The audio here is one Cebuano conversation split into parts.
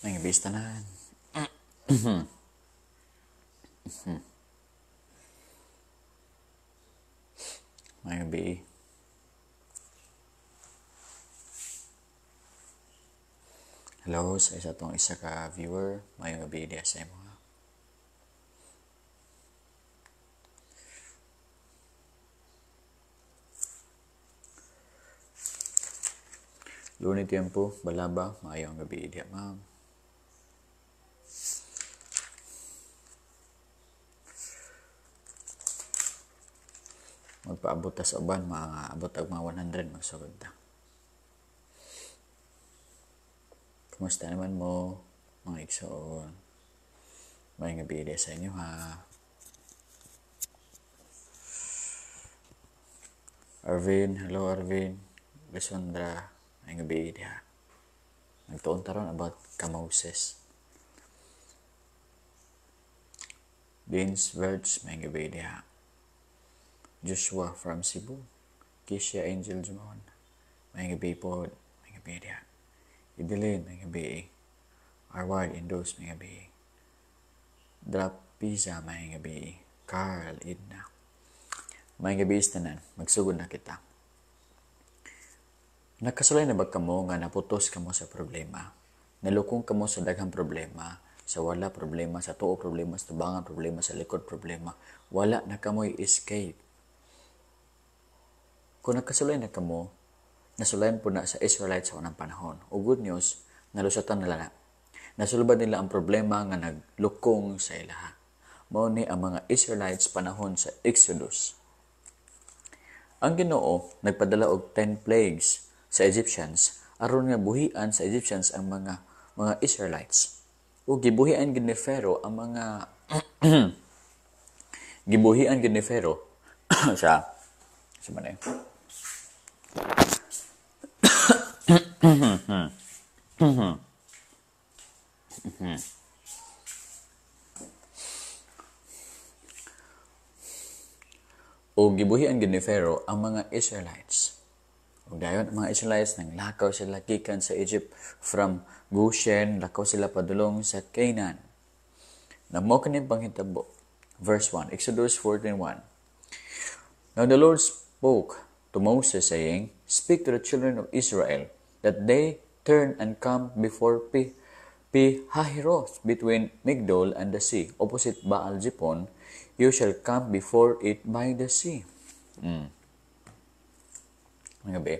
May gabi tanan. May gabi. Hello sa isa tong isa ka viewer. May gabi diya sa imo. Luni tiempo, balaba, maayong gabi diya, ma'am. Magpaabot ta sa uban, mga abot og mga 100 magsugod ta. Kumusta naman mo, mga igsoon? Maayong gabi diya sa inyo, ha. Arvin, hello Arvin. Lisondra, maayong gabi diha. Nagtuon taron about ka Moses. Vince Verge, maayong gabi diha. Joshua from Cebu. Kisha Angel Jumon, maayong gabi po, maayong gabi diha. Idilin, maayong gabi. Arward Indos, maayong gabi. Drop Pizza, maayong gabi. Carl Idna, maayong gabi tanan. Magsugod na kita. Nakasulay na ba kamo nga naputos kamo sa problema? Nalukong kamo sa daghang problema, sa wala problema, sa tuo problema, sa tubangan problema, sa likod problema. Wala na kamoy escape. Kung nakasulay na kamo, nasulayan po na sa Israelites sa unang panahon. O good news, nalusatan nila na. Nasulbad nila ang problema nga naglukong sa ilaha. Mao ni ang mga Israelites panahon sa Exodus. Ang Ginoo nagpadala og 10 plagues sa Egyptians aron nga buhian sa Egyptians ang mga Israelites. O gibuhian gid ni Pharaoh ang mga gibuhian gid ni Pharaoh sa man O gibuhian gid ni Pharaoh ang mga Israelites. Ug dayon ang mga Israelites nanglakaw sila gikan sa Egypt from Goshen, lakaw sila padulong sa Canaan. Namo kini panghitabo. Verse 1, Exodus 14:1. Now the Lord spoke to Moses, saying, Speak to the children of Israel, that they turn and come before Pi-hahiroth, between Migdol and the sea, opposite Baal Zephon. You shall come before it by the sea. Mga gabi.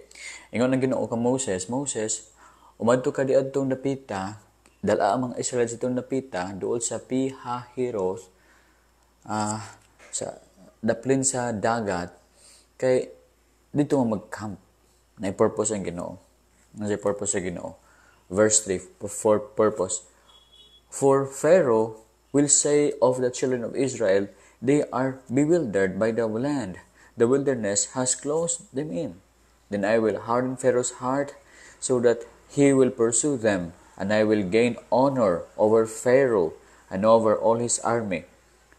Ingon ang Ginoo ka Moses, Moses, umadto ka diadtong dapita, dala ang mga Israelites itong dapita, duol sa Pi-hahiroth, sa daplin sa dagat, kay dito mo mag-camp. Na purpose ang Ginoo. Na purpose sa Ginoo. Verse 3, for purpose. For Pharaoh will say of the children of Israel, they are bewildered by the land. The wilderness has closed them in. Then I will harden Pharaoh's heart so that he will pursue them, and I will gain honor over Pharaoh and over all his army,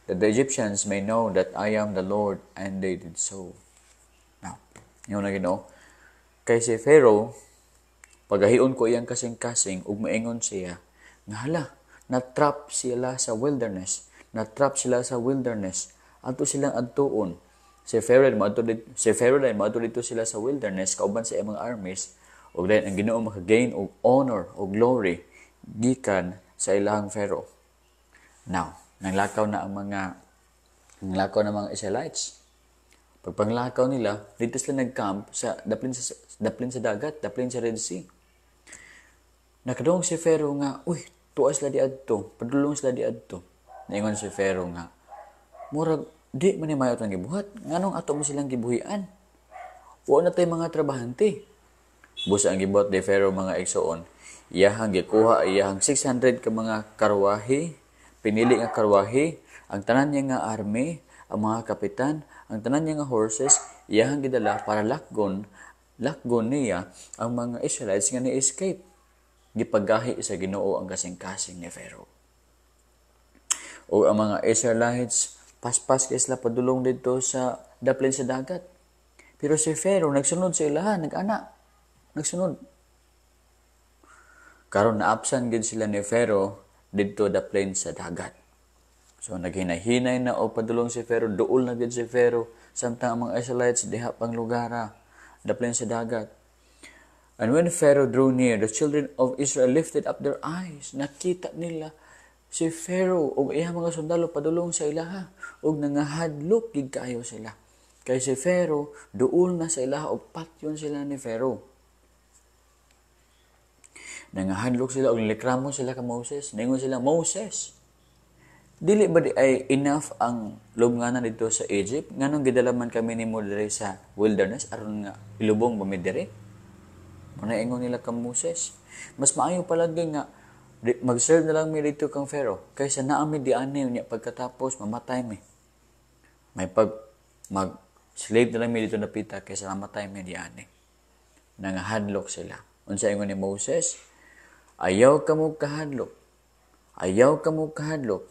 that the Egyptians may know that I am the Lord, and they did so. Now, yun na Ginoo. Kay si Pharaoh, pagahion ko iyang kasing-kasing, ug maingon siya, nga hala, na-trap sila sa wilderness. Na-trap sila sa wilderness. Adto silang adtuon. Si Pharaoh maadto dito sila sa wilderness kauban sa iyang mga armies, ug dayon ang Ginoo makagain og honor og glory gikan sa ilahang Pharaoh. Now, nanglakaw na ang mga Israelites. Pagpanglakaw nila, dito sila nagcamp sa daplin sa dagat, daplin sa Red Sea. Nakadungog si Pharaoh nga, uy, tuwa sila diadto, padulong sila diadto. Naingon si Pharaoh nga, murag di man ni mayo atong gibuhat, nganong ato mo silang gibuhian? Wa na tay mga trabahante. Busa ang gibuhat ni Pharaoh mga igsoon, iyahang gikuha iyahang 600 ka mga karwahe, pinili nga karwahe, ang tanan niya nga army, ang mga kapitan, ang tanan niya nga horses, iyahang gidala para lakgon niya ang mga Israelites nga ni-escape. Gipagahi sa Ginoo ang kasing-kasing ni Pharaoh. O ang mga Israelites, paspas kay sila padulong dito sa daplin sa dagat. Pero si Pharaoh nagsunod sa ilaha, nag-ana, nagsunod. Karon naapsan gid sila ni Pharaoh didto daplin sa dagat. So naghinay-hinay na og padulong si Pharaoh, duol na gid si Pharaoh samtang ang mga Israelites diha pang lugara daplin sa dagat. And when Pharaoh drew near, the children of Israel lifted up their eyes. Nakita nila si Pharaoh ug iyang mga sundalo padulong sa ilaha ug nangahadlok gid kaayo sila. Kay si Pharaoh duol na sa ilaha ug patyon sila ni Pharaoh. Nangahadlok sila ug nireklamo sila ka Moses. Ningon sila, "Moses, dili ba diay enough ang lubnganan dito sa Egypt? Nganong gidala man kami nimo diri sa wilderness aron nga ilubong ba mi diri?" Muna ingon nila kang Moses. "Mas maayo palagi nga mag-serve na lang mi dito kang Pharaoh kaysa naa mi diani niya pagkatapos mamatay mi. May pag mag slave na lang mi dito napita kaysa mamatay mi diani." Nangahadlok sila. Unsa ingon ni Moses? "Ayaw kamo kahadlok. Ayaw kamo kahadlok.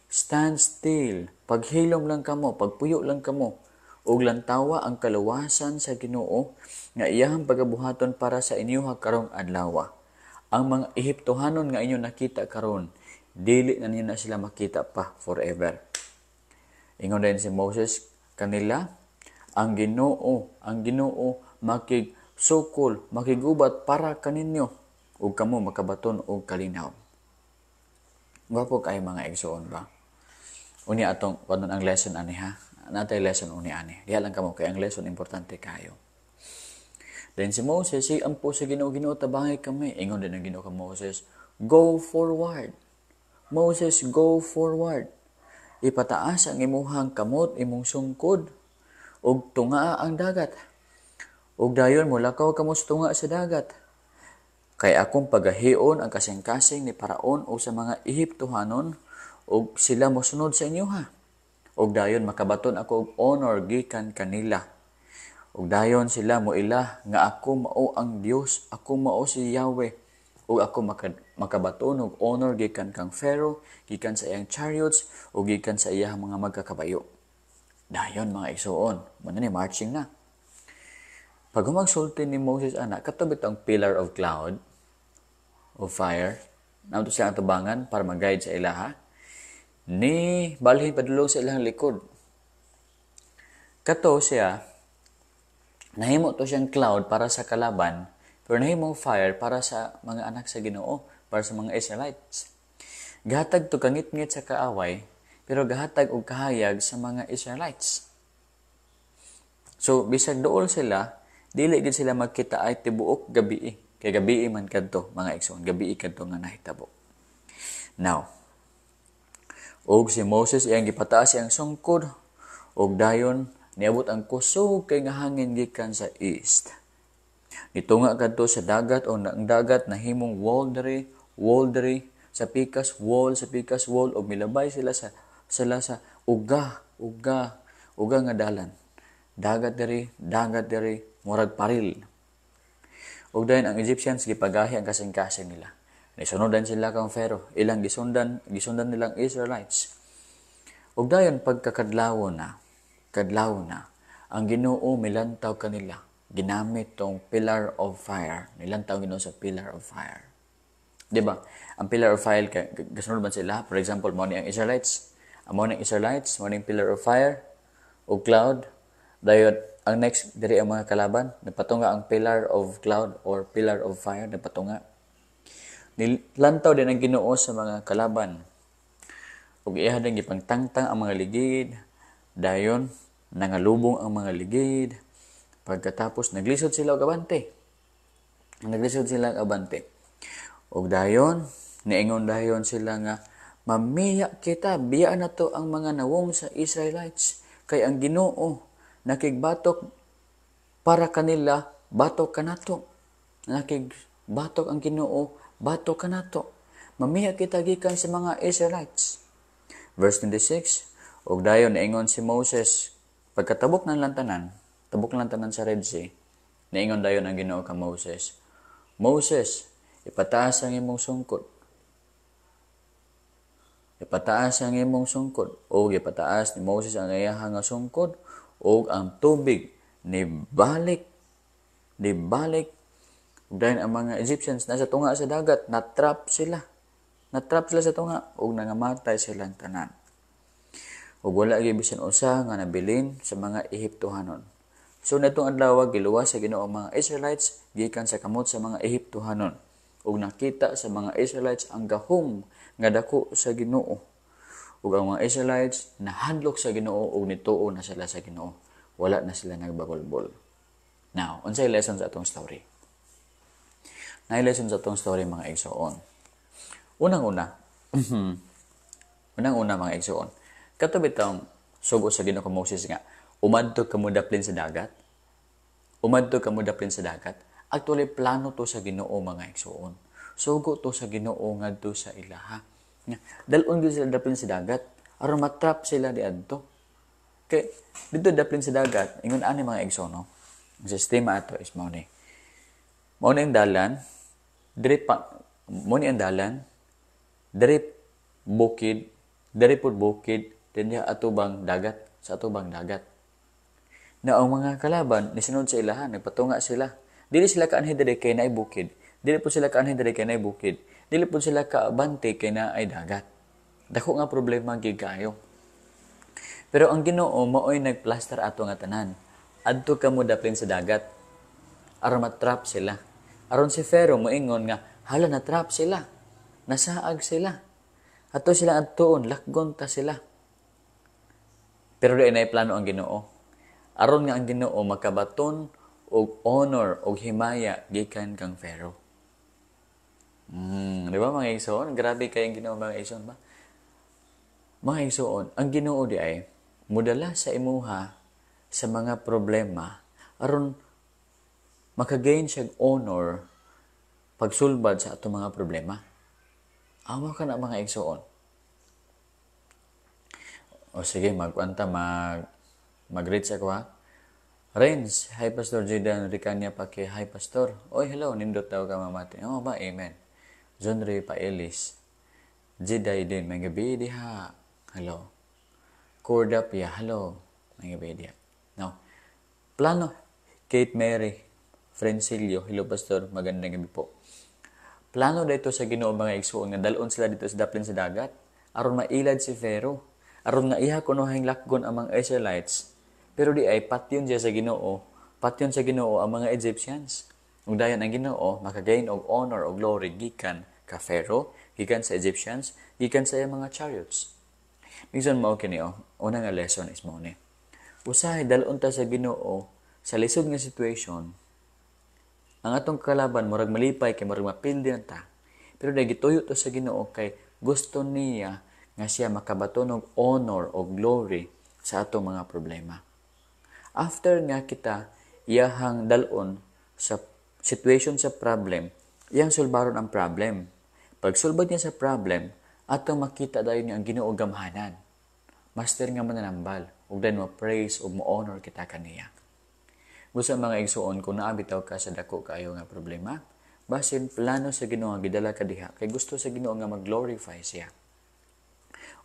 Stand still. Paghilom lang kamo, pagpuyo lang kamo. Ug lantawa ang kaluwasan sa Ginoo nga iyahang pagabuhaton para sa inyoha karong adlaw. Ang mga Ehiptohanon nga inyo nakita karon, dili na ninyo na sila makita pa forever." Ingon din si Moses kanila, Ang Ginoo makigsukol, makigubat para kaninyo ug kamo makabaton og kalinaw." Gwapo kay, mga igsoon ba? Unya atong kunon ang lesson ani ha. Natay lesson uni ani. Diha lang kamo kay ang lesson importante kayo. Then si Moses, si ampo sa Ginoo, "Ginoo, tabangi kami." Ingon din ang Ginoo kang Moses, "Go forward. Moses, go forward. Ipataas ang imuhang kamot, imong sungkod, ug tungaa ang dagat. Ug dayon molakaw kamo sa tunga sa dagat. Kay akong pagahion ang kasing-kasing ni Paraon o sa mga Ehiptohanon ug sila mosunod sa inyoha. Ug dayon makabaton ako og honor gikan kanila. Ug dayon sila moila nga ako mao ang Dios, ako mao si Yahweh. Ug ako makabaton og honor gikan kang Pharaoh, gikan sa iyang chariots ug gikan sa iyang mga magkakabayo." Dayon, mga igsuon, mao ni marching na. Pag humagsulti ni Moses ana, kato bitong pillar of cloud of fire, nato siya ang tubangan para mag-guide sa ilaha, ni balhin padulong sa ilang likod. Kato siya, nahimo to siyang cloud para sa kalaban, pero nahimong fire para sa mga anak sa Ginoo, para sa mga Israelites. Gahatag to kangitngit sa kaaway, pero gahatag og kahayag sa mga Israelites. So bisag duol sila, dili gid sila magkita ay tibuok gabi. Kay gabi man kadto, mga igsoon, gabi kadto nga nahitabo. Now, og si Moses iyang gipataas iyang sungkod og dayon niabot ang kusog kay nga hangin gikan sa east. Nitunga kadto sa dagat o ang dagat nahimong wall diri, wall diri, sa pikas wall, sa pikas wall og milabay sila sa uga, uga, uga nga dalan. Dagat diri, murag paril. Ug dayon ang Egyptians gipagahi ang kasing-kasing nila. Nisunod sila kang Pharaoh, ilang gisundan, gisundan nilang Israelites. Ug dayon pagkakadlawon na, kadlaw na, ang Ginoo milantaw kanila. Ginamit tong pillar of fire. Nilantaw Ginoo sa pillar of fire. Di ba? Ang pillar of fire, kay gasunod man sila. For example, mao ni ang Israelites. Ang mao ni Israelites, mao ni pillar of fire o cloud. Dayon ang next diri ang mga kalaban, napatunga ang pillar of cloud or pillar of fire, napatunga. Nilantaw din ang Ginoo sa mga kalaban. Ug iya din gipangtangtang ang mga ligid. Dayon nangalubong ang mga ligid. Pagkatapos naglisod sila og abante. Naglisod sila og abante. Ug dayon niingon dayon sila nga, "Mamiya kita, biya na to ang mga nawong sa Israelites kay ang Ginoo nakigbatok para kanila, batok kanato. Nakigbatok ang Ginoo, batok kanato. Mamiya kita gikan sa mga Israelites." Verse 26, ug dayon niingon si Moses, pagkatabok ng lantanan, tabok ng lantanan sa Red Sea, niingon dayon ang Ginoo ka Moses, "Moses, ipataas ang imong sungkod. Ipataas ang imong sungkod." O ipataas ni Moses ang iyang nga sungkod ug ang tubig ni balik Ug dayon ang mga Egyptians nasa tunga sa dagat, natrap sila. Natrap sila sa tunga ug nangamatay silang tanan. Ug wala gyud bisan usa nga nabilin sa mga Ehiptohanon. So natong adlaw, giluwas sa Ginoo ang mga Israelites gikan sa kamot sa mga Ehiptohanon. Ug nakita sa mga Israelites ang gahom nga dako sa Ginoo. Ug ang mga Israelites nahadlok sa Ginoo ug nituo na sila sa Ginoo. Wala na sila nagbagulbol. Now, unsay lesson sa atong story? Naay lesson sa atong story, mga igsoon. Unang-una, unang-una, mga igsoon, kato bitawng sugo sa Ginoo kang Moses nga umadto kamo daplin sa dagat. Umadto kamo daplin sa dagat. Actually, plano to sa Ginoo, mga igsoon. Sugo to sa Ginoo ngadto sa ilaha. Nga dal-on gyud sila daplin sa dagat aron matrap sila diadto. Kay dito daplin sa dagat, ingon ani, mga igsoon, no? Ang sistema ato is mao ni. Mao ni ang dalan, diri pa mao ni ang dalan, diri bukid, diri pud bukid, then diha atubang dagat, sa atubang dagat. Na ang mga kalaban nisunod sa ilahan, nagpatunga sila. Dili sila kaanhi diri kay naay bukid. Dili po sila kaanhi diri kay naay bukid. Dili po sila kaabante kay naay dagat. Dako nga problema gid kaayo. Pero ang Ginoo maoy nagplaster ato nga tanan. Adto kamo daplin sa dagat aron matrap sila. Aron si Pharaoh moingon nga, "Hala, na trap sila. Nasaag sila. Ato sila adtuon, lakgon ta sila." Pero di na plano ang Ginoo. Aron nga ang Ginoo makabaton og honor og himaya gikan kang Pharaoh. Di ba, mga igsoon? Grabe kay ang Ginoo, mga igsoon ba? Mga igsoon, ang Ginoo di ay mudala sa imuha sa mga problema aron makagain siya honor pagsulbad sa atong mga problema. Awa ka na, mga igsoon. O sige, magkwanta, mag-reach ako ha. Renz, hi Pastor Jidan Ricania Pake, hi Pastor. Oy, hello, nindot daw ka mamati. Oh ba, amen. John Paelis. Jiday din, may gabi diha. Hello. Corda Pia, hello. May gabi diha. Now, plano, Kate Mary Frencilio, hello Pastor, magandang gabi po. Plano dito sa Ginoo, mga igsoon, nga dalon sila dito sa daplin sa dagat aron mailad si Pharaoh, aron nga iha kunohing lakgon ang mga Israelites. Pero di ay patyon siya sa Ginoo, patyon sa Ginoo ang mga Egyptians. Ug dayon ang Ginoo makagain og honor og glory gikan ka Pharaoh, gikan sa Egyptians, gikan sa iyang mga chariots. Minsan mao kini oh, una nga lesson is mao ni. Usahay dalon ta sa Ginoo sa lisod nga situation. Ang atong kalaban murag malipay kay murag mapildi na ta. Pero dahil gituyo to sa Ginoo kay gusto niya nga siya makabaton og honor o glory sa atong mga problema. After nga kita iyahang dalon sa situation sa problem, iyang sulbaron ang problem. Pag sulbad niya sa problem, atong makita dayon nga ang Ginoo gamhanan. Master nga mananambal, ug dayon mo praise ug mo honor kita kaniya. Busa, mga igsuon, kung naa bitaw ka sa dako kaayo nga problema, basin plano sa Ginoo nga gidala ka diha kay gusto sa Ginoo nga mag-glorify siya.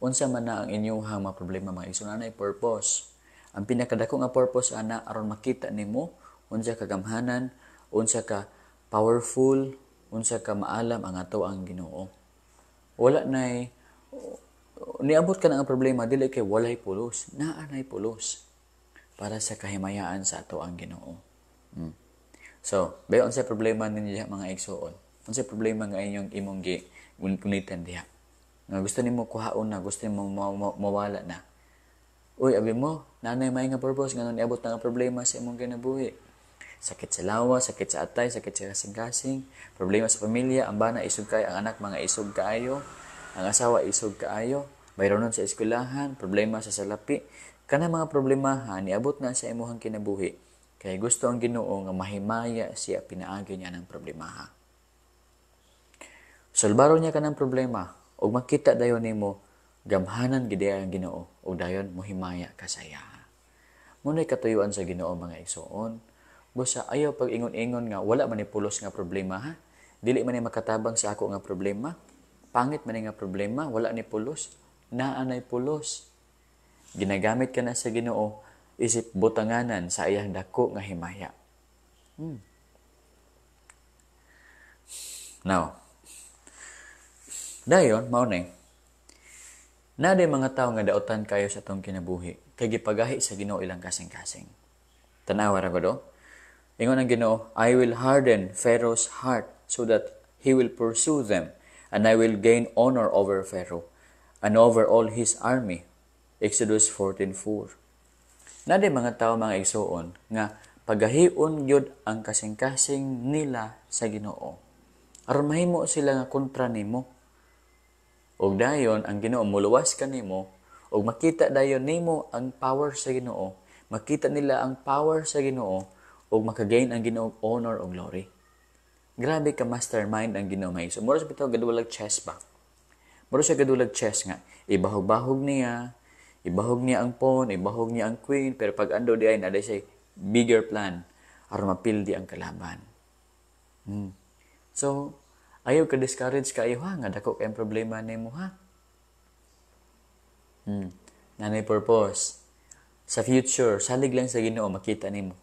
Unsa man na ang inyong mga problema, mga igsuon, anay purpose. Ang pinakadako nga purpose ana aron makita nimo unsa ka gamhanan, unsa ka powerful, unsa ka maalam ang ato ang Ginoo. Wala nay niabot ka na ang problema, dili kay walay pulos, naa nay pulos para sa kahimayaan sa ato ang Ginoo. So, bayo unsay problema ninyo diha, mga igsuon? Unsay problema nga inyong imong gi gunitan diha? Nga gusto nimo kuhaon na, gusto nimo mawala na. Uy, abi mo, nanay may nga purpose nga niabot na nga problema sa imong kinabuhi. Sakit sa lawas, sakit sa atay, sakit sa kasing-kasing, problema sa pamilya, ang bana isog kaayo, ang anak mga isog kaayo, ang asawa isog kaayo, mayroon sa eskwelahan, problema sa salapi. Kana mga problemahan niabot na sa imuhang kinabuhi. Kay gusto ang Ginoo nga mahimaya siya pinaagi niya ng problemaha. Sulbaro niya kanang problema ug makita dayon nimo gamhanan gid ang Ginoo ug dayon mohimaya ka sa iya. Muna'y katuyuan sa Ginoo, mga igsoon. Busa ayaw pag ingon-ingon nga wala man ni pulos nga problema ha. Dili man ni makatabang sa ako nga problema. Pangit man ni nga problema, wala ni pulos. Naa nay pulos. Ginagamit ka na sa Ginoo isip butanganan sa iyang dako nga himaya. Now, dayon, mao ni. Naa mga tao nga daotan kayo sa atong kinabuhi, kay gipagahi sa Ginoo ilang kasing-kasing. Tanawa ra ko do. Ingon ang Ginoo, "I will harden Pharaoh's heart so that he will pursue them, and I will gain honor over Pharaoh and over all his army." Exodus 14:4. Naa mga tao, mga igsuon, nga pagahion gyud ang kasing-kasing nila sa Ginoo. Aron mahimo sila nga kontra nimo. Ug dayon ang Ginoo muluwas kanimo ug makita dayon nimo ang power sa Ginoo, makita nila ang power sa Ginoo ug makagain ang Ginoo honor ug glory. Grabe ka mastermind ang Ginoo, may. So mura sa bitaw gadulag chess ba. Mura siya gadulag chess nga ibahog-bahog niya, ibahog niya ang pawn, ibahog niya ang queen, pero pag ando di ay naa siya bigger plan aron mapildi ang kalaban. So, ayaw ka discourage kaayo ha, nga dako kay problema nimo ha. Naa nay purpose. Sa future, salig lang sa Ginoo, makita nimo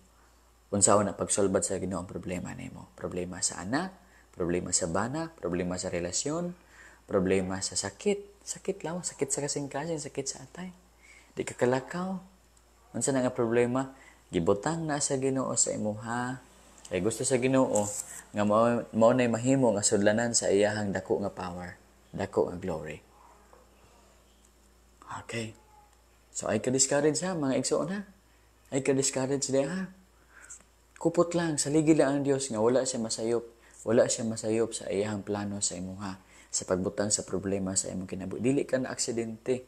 unsaon na pagsolbad sa Ginoo ang problema nimo. Problema sa anak, problema sa bana, problema sa relasyon, problema sa sakit, sakit lang, sakit sa kasing-kasing, sakit sa atay. Di ka kalakaw. Unsa na nga problema? Gibutang na sa Ginoo sa imuha. Kay gusto sa Ginoo nga mao, mao nay mahimo nga sudlanan sa iyahang dako nga power, dako nga glory. Okay. So ay ka discourage ha, mga igsoon ha. Ay ka discourage diha ha. Kupot lang, saligi lang ang Dios nga wala siya masayop, wala siya masayop sa iyahang plano sa imuha, sa pagbutang sa problema sa imong kinabuhi. Dili ka na aksidente.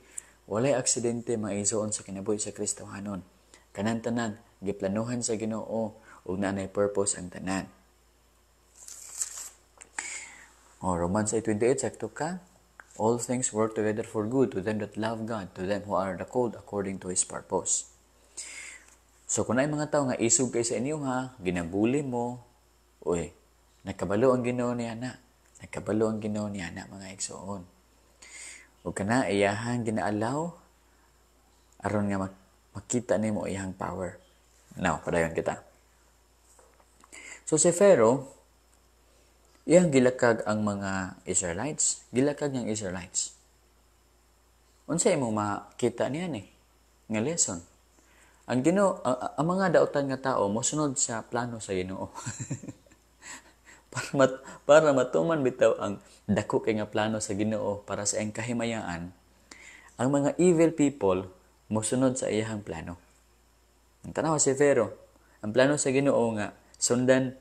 Walay aksidente, mga igsoon, sa kinabuhi sa Kristohanon. Kanan tanan giplanuhan sa Ginoo ug naa purpose ang tanan. Oh, Romans 8:28, sakto ka. All things work together for good to them that love God, to them who are the called according to His purpose. So kung naay mga tao nga isog kay sa inyo ha, ginabuli mo, uy, nakabalo ang Ginoo niya na. Nakabalo ang Ginoo niya na, mga igsoon. Ug kana iyahang ginaalaw aron nga makita nimo iyang power. Now, padayon kita. So si Pharaoh, iyang gilakag ang mga Israelites, gilakag niyang Israelites. Unsa imong makita niya ni nga lesson? Ang Ginoo, ang mga dautan nga tao mosunod sa plano sa Ginoo. Para matuman bitaw ang dako kay nga plano sa Ginoo para sa iyang kahimayaan, ang mga evil people mosunod sa iyang plano. Ang tanaw si Pharaoh, ang plano sa Ginoo nga sundan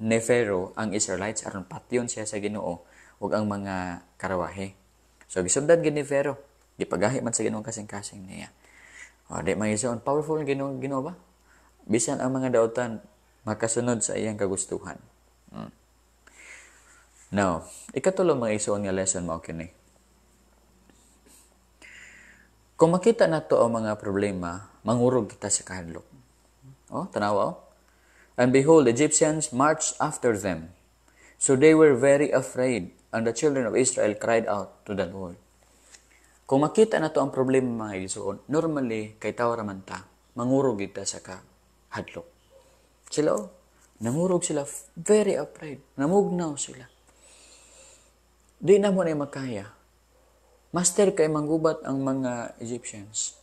ni Pharaoh ang Israelites aron patyon siya sa Ginoo ug ang mga karawahe. So gisundan gid ni Pharaoh, gipagahi man sa Ginoo kasing-kasing niya. O, di man isuon, powerful Ginoo, Ginoo ba? Bisan ang mga dautan makasunod sa iyang kagustuhan. Now, ikatulo, mga isuon, nga lesson mao kini. Kung makita nato ang mga problema, mangurog kita sa kahadlok. Oh, tanawa oh. "And behold, the Egyptians marched after them. So they were very afraid, and the children of Israel cried out to the Lord." Kung makita nato ang problema, mga igsoon, normally, kay tao raman ta, mangurog kita sa kahadlok. Sila, oh, nangurog sila, very afraid. Namugnaw sila. Di na mo na makaya. Master kay manggubat ang mga Egyptians.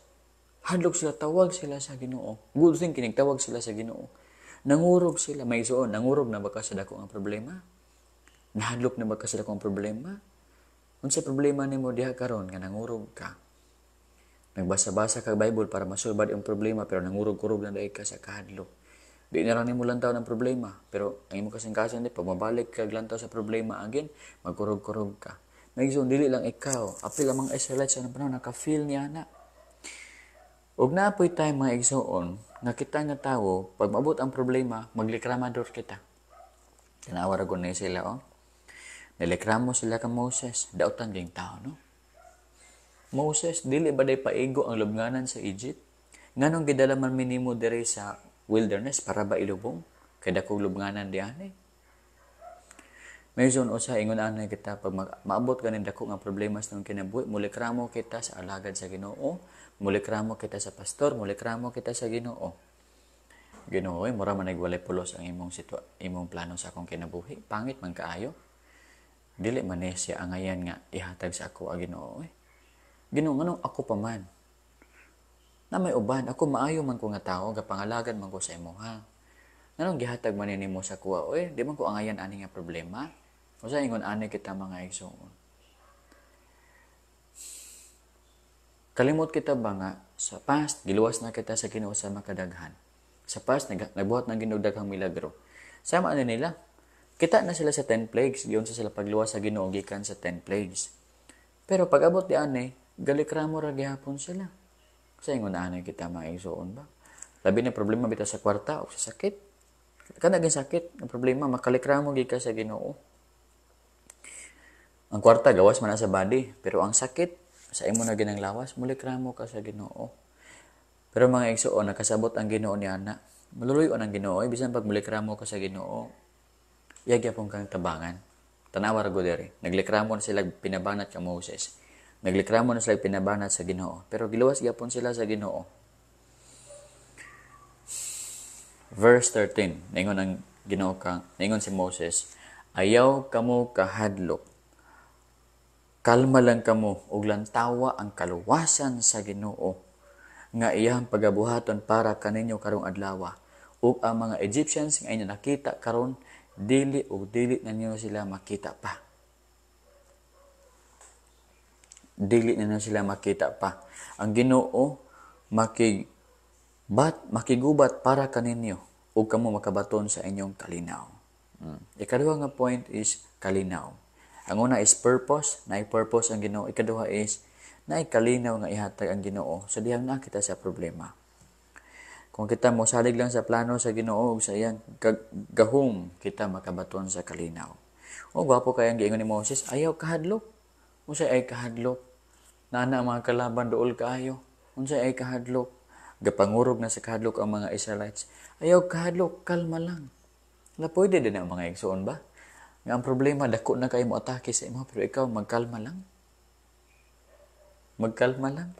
Hadlok sila, tawag sila sa Ginoo. Good thing kining tawag sila sa Ginoo. Nangurog sila, may isuon, nangurog na ba ka sa dako ang problema? Nahadlok na ba ka sa dako ang problema? Unsa problema nimo diha karon nga nangurog ka? Nagbasa-basa ka Bible para masulbad ang problema pero nangurog-kurog na dai ka sa kahadlok. Di na lang nimo lantaw ng problema, pero ang imong kasing-kasing di pag mabalik ka lantaw sa problema again, magkurog-kurog ka. May igsoon, dili lang ikaw, apil ang mga Israelites sa panahon naka-feel niya na. Ug naa poy time, mga igsoon, nga kita nga tawo pag maabot ang problema, maglikramador kita. Tanawa ra gud ni sila oh. Nilikramo sila ka Moses, dautan ging tao, no? "Moses, dili ba day paigo ang lubnganan sa Egypt? Nganong gidala man minimo diri sa wilderness para ba ilubong? Kay dakong lubnganan diyan eh." May zone usa ingon anay kita pag maabot ganin dako nga problema sa kinabuhi, mulikramo kita sa alagad sa Ginoo, mulikramo kita sa pastor, mulikramo kita sa Ginoo. "Ginoo, mura man nagwalay pulos ang imong plano sa akong kinabuhi. Pangit man kaayo." Dili man ni siya angayan nga ihatag sa ako ang Ginoo. Eh. Ginoo, nganong ako pa man? Na may uban, ako maayo man ko nga tao, gapangalagad man ko sa imo ha. Nganong gihatag man nimo sa kuha, oy, di man ko angayan ani nga problema. Usa ingon ani kita mga igsoon. Kalimot kita ba nga sa past giluwas na kita sa Ginoo sa makadaghan. Sa past nagbuhat ng Ginoo daghang milagro. Sama ani nila. Kita na sila sa 10 plagues, giunsa sila pagluwas sa Ginoo gikan sa 10 plagues. Pero pag abot di ani, galikramo ra gihapon sila. Sa ingon ani kita mga igsoon ba? Labi na problema bitaw sa kwarta o sa sakit. Kana gyud sakit, ang problema makalikramo gyud ka sa Ginoo. Ang kwarta gawas man na sa body, pero ang sakit sa imo na ginang lawas, mulikramo ka sa Ginoo. Pero mga igsoon, nakasabot ang Ginoo ni ana. Maluluy-on ang Ginoo, bisan pag mulikramo ka sa Ginoo, iya gyapon kang tabangan. Tanawa ra gud diri. Naglikramo na sila pinabanat ka Moses. Naglikramo na sila pinabanat sa Ginoo, pero giluwas gyapon sila sa Ginoo. Verse 13, ningon ang Ginoo ka, ningon si Moses, ayaw kamo kahadlok. Kalma lang kamo ug lantawa ang kaluwasan sa Ginoo nga iyang pagabuhaton para kaninyo karong adlaw. Ug ang mga Egyptians nga inyo nakita karon, dili ug dili na ninyo sila makita pa. Dili na ninyo sila makita pa. Ang Ginoo makigubat para kaninyo ug kamo makabaton sa inyong kalinaw. Ikaduha nga point is kalinaw. Ang una is purpose, naay purpose ang Ginoo. Ikaduha is naay kalinaw nga ihatag ang Ginoo sa dihang naa kita sa problema. Kung kita mosalig lang sa plano sa Ginoo ug sa iyang gahom, kita makabaton sa kalinaw. O gwapo kay ang giingon ni Moses, ayaw kahadlok. Unsay ay kahadlok? Naana ang mga kalaban duol kaayo. Unsay ay kahadlok? Gapangurog na sa kahadlok ang mga Israelites. Ayaw kahadlok, kalma lang. Na pwede din ang mga igsoon ba? Nga ang problema, dako na kayo mo atake sa imo, pero ikaw magkalma lang. Magkalma lang.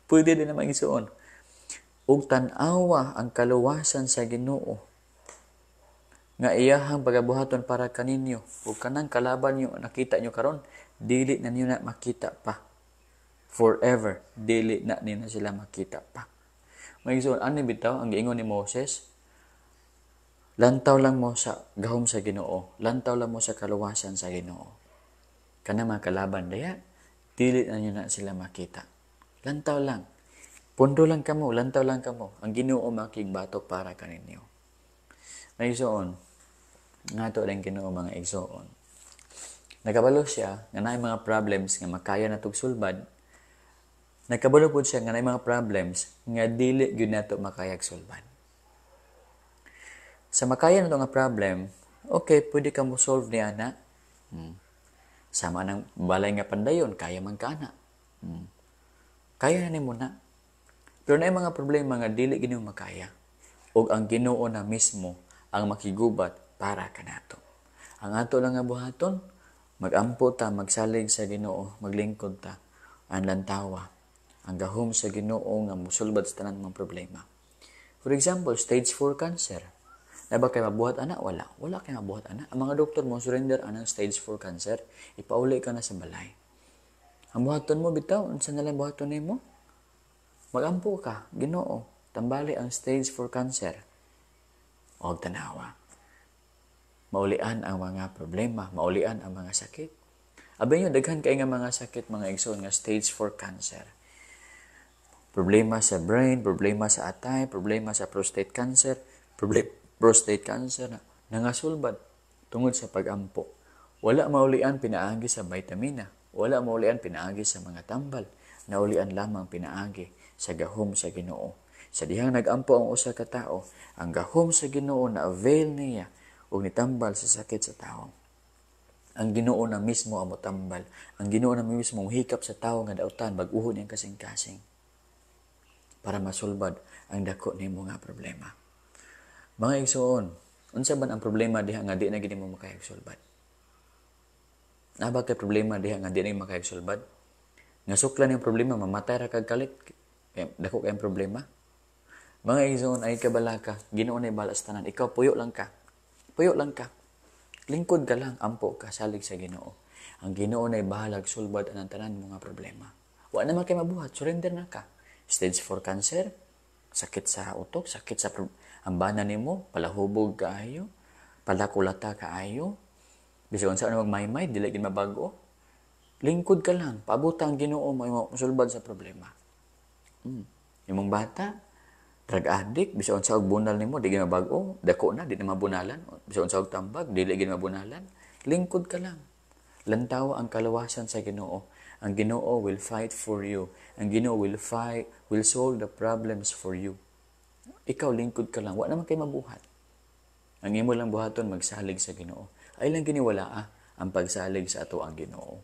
Pwede din ang mga igsoon. Ug tan-awa ang kaluwasan sa Ginoo nga iyahang pagabuhaton para kaninyo ug kanang kalaban nyo nakita nyo karon, dili na niyo na makita pa. Forever, dili na niyo na sila makita pa. Mga igsoon, ani bitaw ang giingon ni Moses? Lantaw lang mo sa gahom sa Ginoo, lantaw lang mo sa kaluwasan sa Ginoo. Kana mga kalaban daya, dili na niyo na sila makita. Lantaw lang. Pundo lang kamo, lantaw lang kamo. Ang Ginoo makigbatok para kaninyo. Mga igsoon, nga to rin Ginoo mga igsoon. Nagkabalo siya nga naay mga problems nga makaya na tug sulbad. Nagkabalo pud siya nga naay mga problems nga dili gyud nato makayag sulbad. Sa makaya nato nga problem, okay, pwede ka mo solve niya na. Sama ng balay nga pandayon, kaya man ka na. Kaya na nimo na. Pero naay mga problema nga dili gyud nimo makaya. Ug ang Ginoo na mismo ang makigubat para kanato. Ang ato lang nga buhaton, magampo ta, magsalig sa Ginoo, maglingkod ta, ang lantawa, ang gahom sa Ginoo nga musulbad sa tanan mga problema. For example, stage 4 cancer. Na ba kay mabuhat ana? Wala. Wala kay mabuhat ana. Ang mga doktor mo surrender anang stage 4 cancer, ipauli ka na sa balay. Ang buhaton mo bitaw, unsa na lang buhaton nimo? Magampo ka, Ginoo, tambali ang stage 4 cancer. Og tanawa. Maulian ang mga problema, maulian ang mga sakit. Abi nyo, daghan kay nga mga sakit, mga igsoon, nga stage 4 cancer. Problema sa brain, problema sa atay, problema sa prostate cancer, prostate cancer na nangasulbad tungod sa pagampo. Wala maulian pinaagi sa vitamina, wala maulian pinaagi sa mga tambal, naulian lamang pinaagi sa gahom sa Ginoo. Sa dihang nagampo ang usa ka tawo, ang gahom sa Ginoo na avail niya ug nitambal sa sakit sa tao. Ang Ginoo na mismo ang motambal. Ang Ginoo na mismo ang hikap sa tao nga dautan bag-uhon niyang kasing-kasing para masulbad ang dako nimo nga problema. Mga igsoon, unsa man ang problema diha nga di na gid nimo makayag sulbad? Naa ba kay problema diha nga di na makayag sulbad? Nga suklan yung problema, mamatay ra kag kalit. Dako kay problema. Mga igsoon, ay kabalaka, Ginoo na balas tanan. Ikaw puyo lang ka. Puyo lang ka. Lingkod ka lang, ampo ka, salig sa Ginoo. Ang Ginoo na'y bahalag sulbad ang tanan mga problema. Wa naman kay mabuhat, surrender na ka. Stage 4 cancer, sakit sa utok, sakit sa ang bana nimo, palahubog kaayo, palakulata kaayo, bisag unsa na magmaymay, dili gid mabago. Lingkod ka lang, paabota ang Ginoo mo sulbad sa problema. Imong bata, drug addict, bisag unsa og bunal nimo, di gid mabago, dako na, di na mabunalan, bisag unsa og tambag, dili gid mabunalan. Lingkod ka lang. Lantawa ang kaluwasan sa Ginoo. Ang Ginoo will fight for you. Ang Ginoo will fight, will solve the problems for you. Ikaw, lingkod ka lang. Wa naman kay mabuhat. Ang imo lang buhaton, magsalig sa Ginoo. Ay lang giniwala ang pagsalig sa ato ang Ginoo.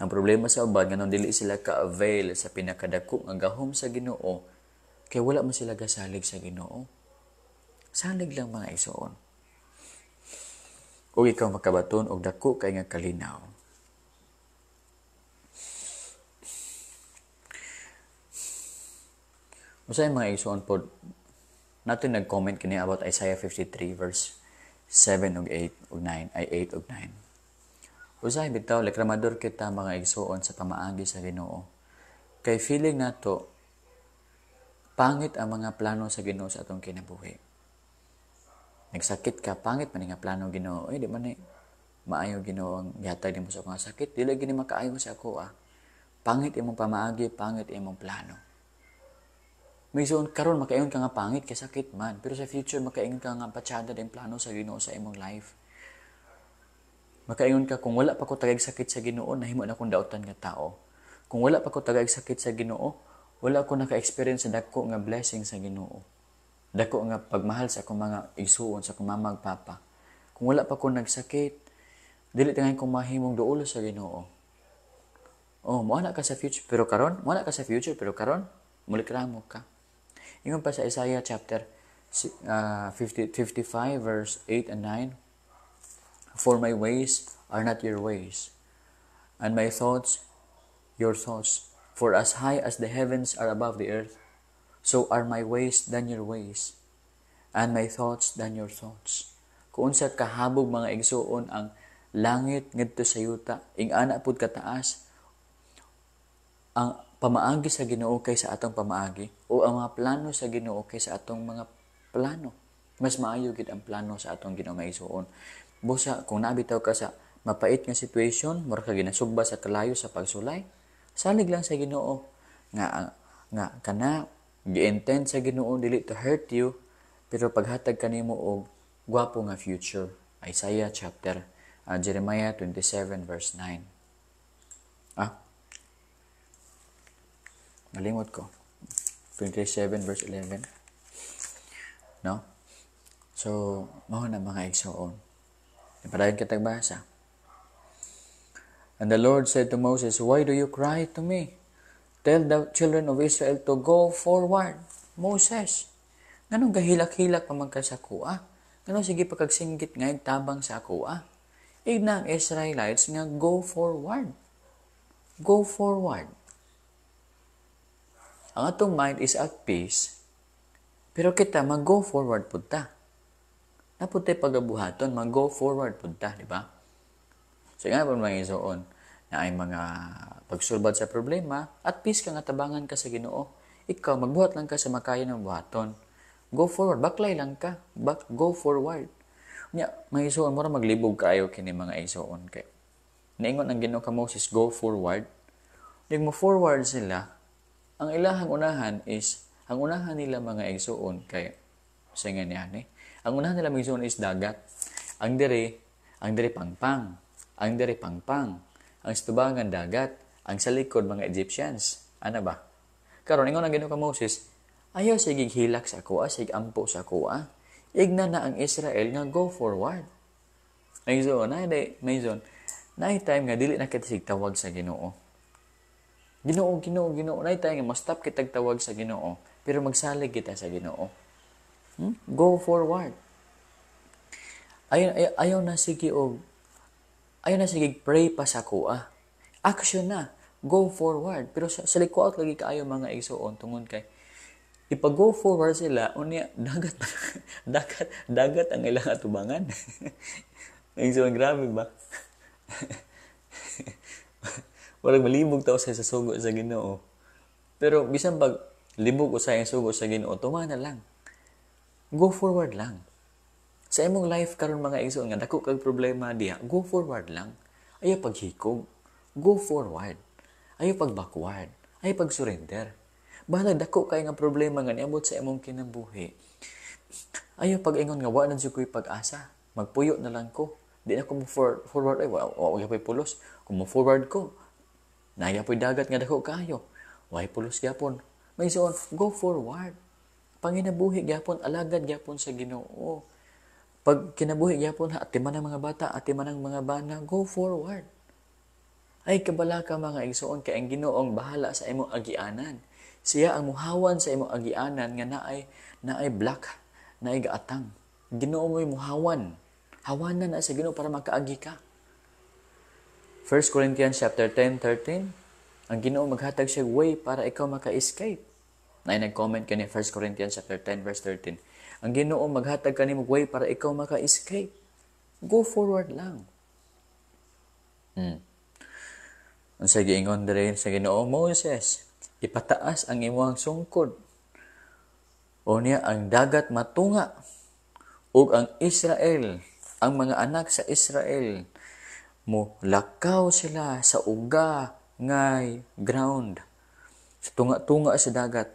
Ang problema sa uban, nganong dili sila ka-avail sa pinakadako nga gahom sa Ginoo, kay wala man sila gasalig sa Ginoo. Salig lang, mga igsoon. Ug ikaw makabaton og dako kay nga kalinaw. Usay, mga igsoon pod, natin nag-comment kini about Isaiah 53 verse 7 ug 8 ug 9 ay 8 ug 9. Usay bitaw reklamador kita, mga igsoon, sa pamaagi sa Ginoo. Kay feeling nato pangit ang mga plano sa Ginoo sa atong kinabuhi. Nagsakit ka, pangit man nga plano Ginoo. Ay, di man ni maayo, Ginoo, ang gihatag nimo sa akong sakit. Dili gini makaayo sa ako ah. Pangit imong pamaagi, pangit imong plano. Minsan karon makaingon ka nga pangit kay sakit man, pero sa future makaingon ka nga patsada din plano sa Ginoo sa imong life. Makaingon ka, "Kung wala pa ko tagaig sakit sa Ginoo, nahimo na akong dautan nga tao. Kung wala pa ko tagaig sakit sa Ginoo, wala ko naka-experience sa dako nga blessing sa Ginoo. Dako nga pagmahal sa akong mga igsuon, sa akong mama ug papa. Kung wala pa ko nagsakit, dili tingayon ko mahimong duolo sa Ginoo." Oh, mo ka sa future, pero karon, mo ka sa future, pero karon, mulikramo ka. Ingon pa sa Isaiah chapter 50, 55 verse 8 and 9, "For my ways are not your ways, and my thoughts your thoughts. For as high as the heavens are above the earth, so are my ways than your ways, and my thoughts than your thoughts." Kung unsa kahabog, mga igsuon, ang langit ngadto sa yuta, ing-ana pud kataas ang pamaagi sa Ginoo kaysa atong pamaagi o ang mga plano sa Ginoo kaysa atong mga plano. Mas maayo gid ang plano sa atong Ginoo, mga igsuon. Busa kung nabitaw ka sa mapait nga situation, mura ka ginasugba sa kalayo sa pagsulay, salig lang sa Ginoo nga nga kana gi-intend sa Ginoo dili to hurt you pero paghatag kanimo og gwapo nga future. Isaiah chapter Jeremiah 27 verse 9. Ah, nalimot ko. 27 verse 11. No? So, mao na, mga igsoon. Ipadayon kitag basa. And the Lord said to Moses, "Why do you cry to me? Tell the children of Israel to go forward." Moses, nganong gahilak-hilak pa man ka sa akoa? Nganong sige pa kag singgit nga tabang sa akoa? Igna ang Israelites nga go forward. Go forward. Ang atong mind is at peace, pero kita mag-go forward pud ta. Naputay pagabuhaton, mag-go forward pud ta, di ba? So nga po, mga igsoon, na ay mga pagsulbad sa problema, at peace ka nga tabangan ka sa Ginoo. Ikaw, magbuhat lang ka sa makaya ng buhaton. Go forward, baklay lang ka. Back, go forward. Nya, mga igsoon, mura maglibog kaayo kini, mga igsoon, kay niingon ang Ginoo ka Moses, "Go forward." Nig mo forward sila, ang ilahang unahan is, ang unahan nila, mga igsoon, kay sa nga niya ni, ang unahan nila, mga igsoon, is dagat. Ang dire pangpang. Ang dire pangpang. Ang stubangan dagat. Ang sa likod mga Egyptians. Ano ba? Karon ingon ang Ginoo ka Moses, "Ayaw sige hilak sa ako, sige ampo sa ako. Ah. Igna na ang Israel nga go forward." May zone, na may zone. Na time nga dili na kita sig tawag sa Ginoo. Ginoo, Ginoo, Ginoo. Na time nga ma-stop kitag tawag sa Ginoo, pero magsalig kita sa Ginoo. Go forward. Ayaw, ayaw, ayaw na sige og ayaw na sige pray pa sa akoa. Action na. Go forward. Pero sa likuot lagi kaayo, mga igsoon, tungod kay Ipag-go forward sila, unya dagat dagat dagat ang ilang atubangan. So, grabe ba? Walang malibog tao sa sugo sa Ginoo. Pero bisan pag libog usay ang sugo sa Ginoo, tuma na lang. Go forward lang. Sa imong life karon, mga igsoon, nga dako kag problema diha, go forward lang. Ayaw paghikog. Go forward. Ayaw pag backward. Ayaw pag surrender. Bahalag dako kay nga problema nga niabot sa imong kinabuhi. Ayaw pag-ingon nga wa na jud ko'y pag-asa. Magpuyo na lang ko. Di na ko mo forward ay wa wa po'y pulos. Kung mo forward ko, naa po'y dagat nga dako kaayo. Way pulos gyapon. May so go forward. Panginabuhi gyapon, alagad gyapon sa Ginoo. Pag kinabuhi gyapon ha, atiman ang mga bata, atiman ang mga bana, go forward. Ay kabala ka, mga igsoon, kay ang Ginoong bahala sa imong agianan. Siya ang muhawan sa imong agianan nga naay naay black, naay gaatang. Ginoo mo'y muhawan. Hawanan na sa Ginoo para makaagi ka. 1 Corinthians chapter 10:13, ang Ginoo maghatag siya way para ikaw maka-escape. Naay nag-comment kani 1 Corinthians chapter 10 verse 13. Ang Ginoo maghatag kanimo way para ikaw maka-escape. Go forward lang. Unsa giingon diri sa Ginoo? "Moses, ipataas ang imong sungkod. Unya ang dagat matunga ug ang Israel, ang mga anak sa Israel, mo lakaw sila sa uga ngay ground, sa tunga-tunga sa dagat.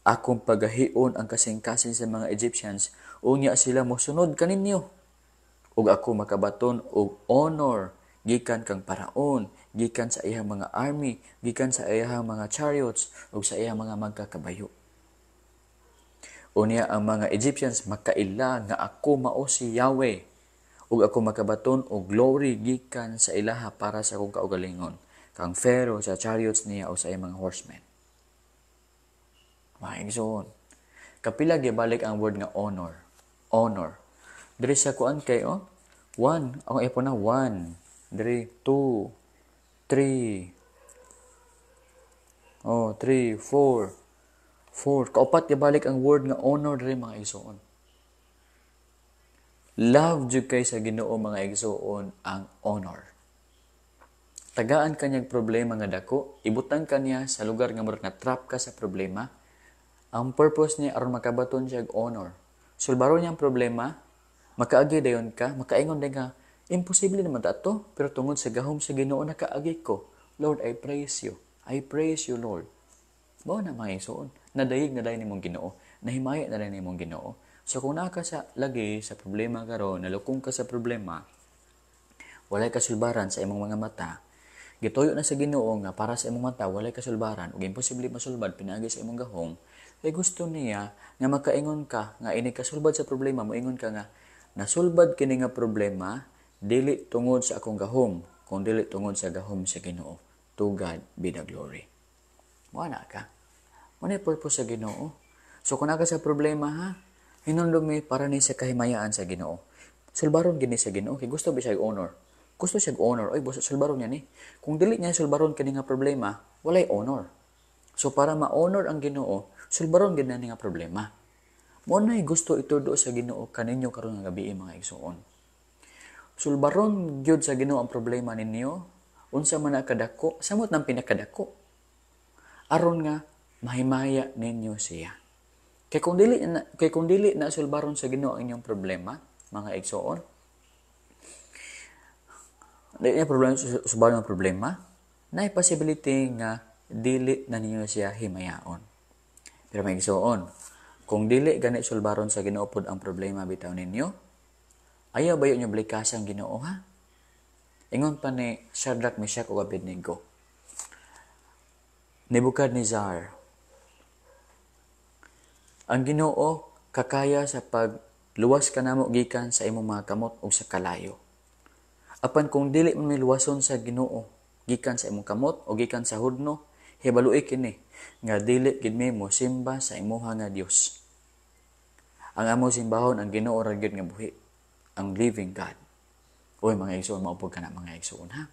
Akong pagahion ang kasing-kasing sa mga Egyptians, unya sila mosunod kaninyo. Ug ako makabaton og honor gikan kang Paraon, gikan sa iyang mga army, gikan sa iyang mga chariots ug sa iyang mga magkakabayo. Unya ang mga Egyptians makaila nga ako mao si Yahweh, ug ako makabaton og glory gikan sa ilaha para sa akong kaugalingon, kang Pharaoh, sa chariots niya o sa iyang mga horsemen." Mga igsoon, kapila gibalik ang word nga honor. Honor. Diri sa kuan kay oh, one, ako ipo na one, diri two, three, oh, three, four, four. Kaupat gibalik ang word nga honor diri, mga igsoon. Love jud kay sa Ginoo, mga igsoon, ang honor. Tagaan kanyang problema nga dako, ibutang kaniya sa lugar nga murag na trap ka sa problema. Ang purpose niya aron makabaton siya og honor. Sulbaron niya ang problema, makaagi dayon ka, makaingon din ka, "Imposible naman ato, pero tungod sa gahom sa Ginoo nakaagi ko. Lord, I praise you. I praise you, Lord." Mao na, mga igsoon, nadayig na dayon nimong Ginoo, nahimaya na dayon nimong Ginoo. So kung naa ka sa lagi sa problema karon, nalukong ka sa problema, walay kasulbaran sa imong mga mata, gituyo na sa Ginoo nga para sa imong mata walay kasulbaran ug imposible masulbad pinaagi sa imong gahom, kay gusto niya nga makaingon ka nga ini kasulbad sa problema, moingon ka nga nasulbad kini nga problema dili tungod sa akong gahom, kung dili tungod sa gahom sa Ginoo. To God be the glory. Wala ka. Mao na purpose sa Ginoo. So kung naa ka sa problema ha, hinumdumi para ni sa kahimayaan sa Ginoo. Sulbaron gini sa Ginoo kay gusto ba siya honor. Gusto siya honor. Oy, busa sulbaron niya ni. Kung dili niya sulbaron kini nga problema, walay honor. So para ma-honor ang Ginoo, sulbaron gid na ni nga problema. Mao na gusto itudo sa Ginoo kaninyo karon nga gabi, mga igsoon. Sulbaron gyud sa Ginoo ang problema ninyo, unsa man na kadako, samot nang pinakadako. Aron nga mahimaya ninyo siya. Kay kung dili na sulbaron sa Ginoo ang inyong problema, mga igsoon, dili niya problema sulbaron ang problema, naay possibility nga dili na ninyo siya himayaon. Pero mga igsoon, kung dili gani sulbaron sa Ginoo pod ang problema bitaw ninyo, ayaw bayo nyo balikas ang Ginoo ha. Ingon pa ni Shadrach, Meshach ug Abednego. Nebuchadnezzar, "Ang Ginoo kakaya sa pagluwas kanamo gikan sa imong mga kamot ug sa kalayo. Apan kung dili man mi luwason sa Ginoo gikan sa imong kamot o gikan sa hurno, hibaloi kini nga dili gid mi mo simba sa imuha nga Dios. Ang among simbahon ang Ginoo ra gyud nga buhi, ang living God." Uy, mga igsoon, maupod ka na, mga igsoon ha.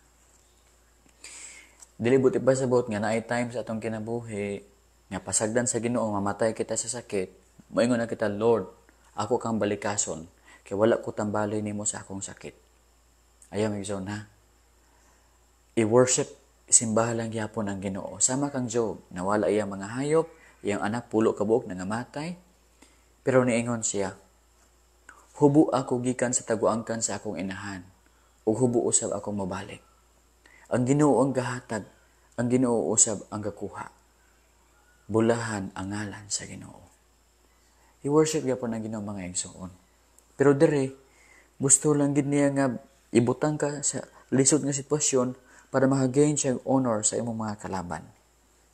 Dili buti pasabot nga naay time sa atong kinabuhi Nga pasagdan sa Ginoo mamatay kita sa sakit, moingon na kita, "Lord, ako kang balikason kay wala ko tambali nimo sa akong sakit." Ayaw, mga ha. I-worship, simbahan lang gyapon ang Ginoo. Sama kang Job, nawala iyang mga hayop, iyang anak 10 ka buok nangamatay, pero niingon siya, "Hubo ako gikan sa taguangkan sa akong inahan, ug hubo usab ako mobalik. Ang Ginoo ang gahatag, ang Ginoo usab ang gakuha. Bulahan ang ngalan sa Ginoo." I-worship gyapon ang Ginoo, mga igsoon. Pero dire, gusto lang gid niya nga ibutang ka sa lisod nga sitwasyon para makagain siya honor sa imong mga kalaban.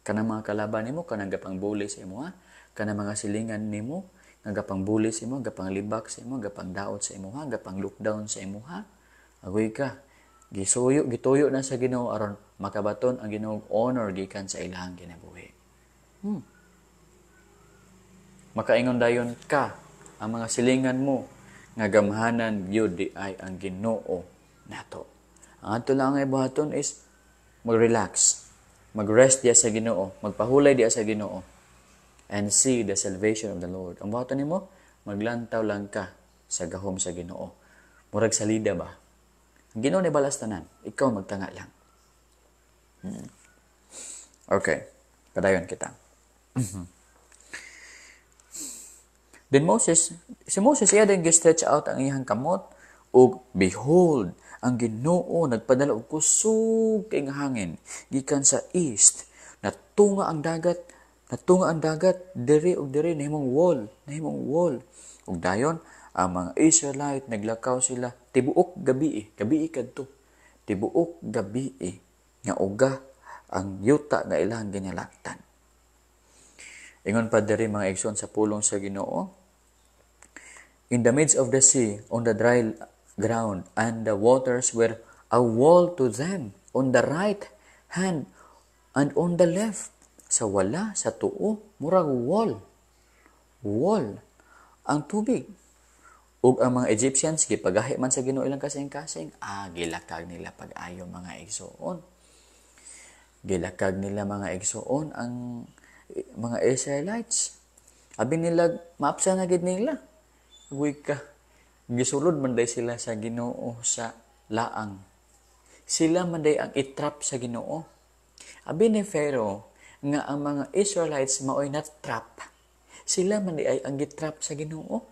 Kanang mga kalaban nimo, kanang gapang bully sa imo, ha? Kanang mga silingan nimo, nga gapang bully sa imo, gapang libak sa imo, gapang daot sa imo, ha, gapang lockdown sa imo, ha. Agoy ka. Gisuyo, gituyo na sa Ginoo aron makabaton ang Ginoo honor gikan sa ilang kinabuhi. Makaingon dayon ka ang mga silingan mo nga gamhanan gyud di ay ang Ginoo nato. Ang ato lang ang ibuhaton is mag-relax, mag-rest diya sa Ginoo, magpahulay diya sa Ginoo and see the salvation of the Lord. Ang buhaton nimo, maglantaw lang ka sa gahom sa Ginoo. Murag salida ba? Ang Ginoo ni balas tanan, ikaw magtanga lang. Okay, padayon kita. Then Moses, si Moses iya din gi-stretch out ang iyang kamot ug behold, ang Ginoo nagpadala og kusog kay nga hangin gikan sa east. Natunga ang dagat, natunga ang dagat diri ug diri, nahimong wall, nahimong wall. Ug dayon ang mga Israelite naglakaw sila tibuok gabi, gabi kadto. Tibuok gabi nga uga ang yuta nga ilang ginalaktan. Ingon pa diri, mga igsoon, sa pulong sa Ginoo, in the midst of the sea, on the dry ground, and the waters were a wall to them on the right hand and on the left. Sa wala, sa tuo, murag wall. Wall. Ang tubig. Ug ang mga Egyptians, gipagahi man sa Ginoo ilang kasing-kasing, gilakag nila pag-ayo, mga igsoon. Gilakag nila, mga igsoon, ang mga Israelites. Abi nila, maapsa na gid nila. Agoy ka. Gisulod man day sila sa Ginoo sa laang. Sila man day ang itrap sa Ginoo. Abi ni Pharaoh nga ang mga Israelites maoy na trap. Sila man day ay ang gitrap sa Ginoo.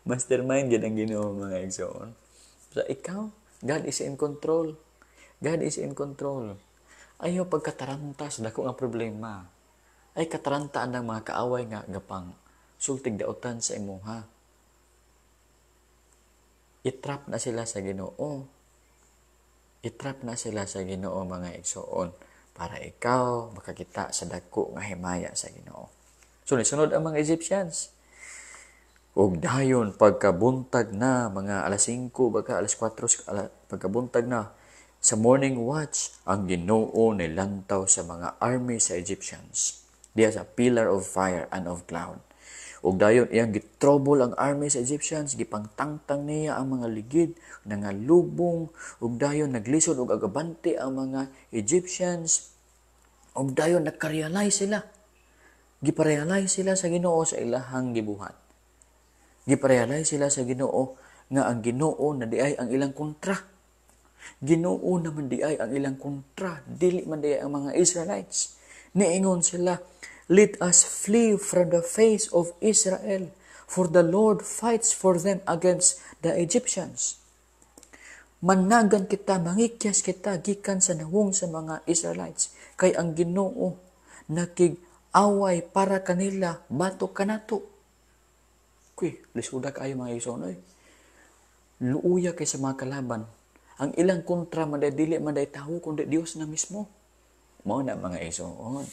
Mastermind gid ang Ginoo, mga igsoon. So ikaw, God is in control. God is in control. Ayaw pagkatarantas, dako nga problema. Ay katarantaan ng mga kaaway nga gapang sultig dautan sa imuha. I-trap na sila sa Ginoo. I-trap na sila sa Ginoo, mga igsoon, para ikaw makakita sa dako nga himaya sa Ginoo. So nisunod ang mga Egyptians. Ug dayon pagkabuntag na mga alas 5 baka alas 4, pagkabuntag na sa morning watch, ang Ginoo nilantaw sa mga army sa Egyptians diya sa pillar of fire and of cloud. Ug dayon iyang gitrouble ang army sa Egyptians, gipangtangtang niya ang mga ligid, nangalubong, ug dayon naglisod og agabante ang mga Egyptians. Ug dayon nakarealize sila. Giparealize sila sa Ginoo sa ilahang gibuhat. Giparealize sila sa Ginoo nga ang Ginoo na diay ang ilang kontra. Ginoo naman diay ang ilang kontra, dili man diay ang mga Israelites. Niingon sila, "Let us flee from the face of Israel, for the Lord fights for them against the Egyptians." Managan kita, mangikyas kita gikan sa nawong sa mga Israelites, kay ang Ginoo nakig-away para kanila batok kanato. Kuy, lisuda kaayo, mga igsoon. Luuya kay sa mga kalaban. Ang ilang kontra man day dili man day tawo kundi Dios na mismo. Mao na, mga igsoon.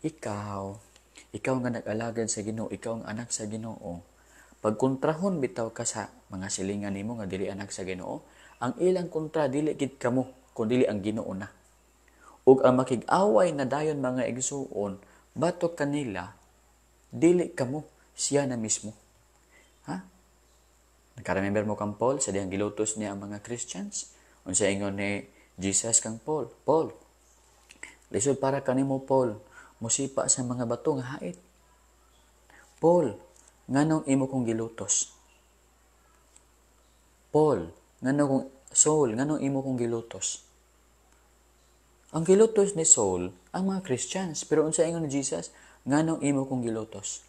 Ikaw nga nag-alagad sa Ginoo, ikaw ang anak sa Ginoo. Pagkontrahon bitaw ka sa mga silingan nimo nga dili anak sa Ginoo, ang ilang kontra dili gid kamo kundi ang Ginoo na. Ug ang makig-away na dayon, mga igsuon, batok kanila dili kamo, siya na mismo. Ha? Naka-remember mo kang Paul sa dihang gilutos niya ang mga Christians? Unsa ingon ni Jesus kang Paul, "Paul, lisod para kanimo, Paul, musipa sa mga bato nga hait. Paul, nganong imo kong gilutos? Paul, nganong kong Saul, nganong imo kong gilutos?" Ang gilutos ni Saul ang mga Christians, pero unsa ingon ni Jesus? "Nganong imo kong gilutos?"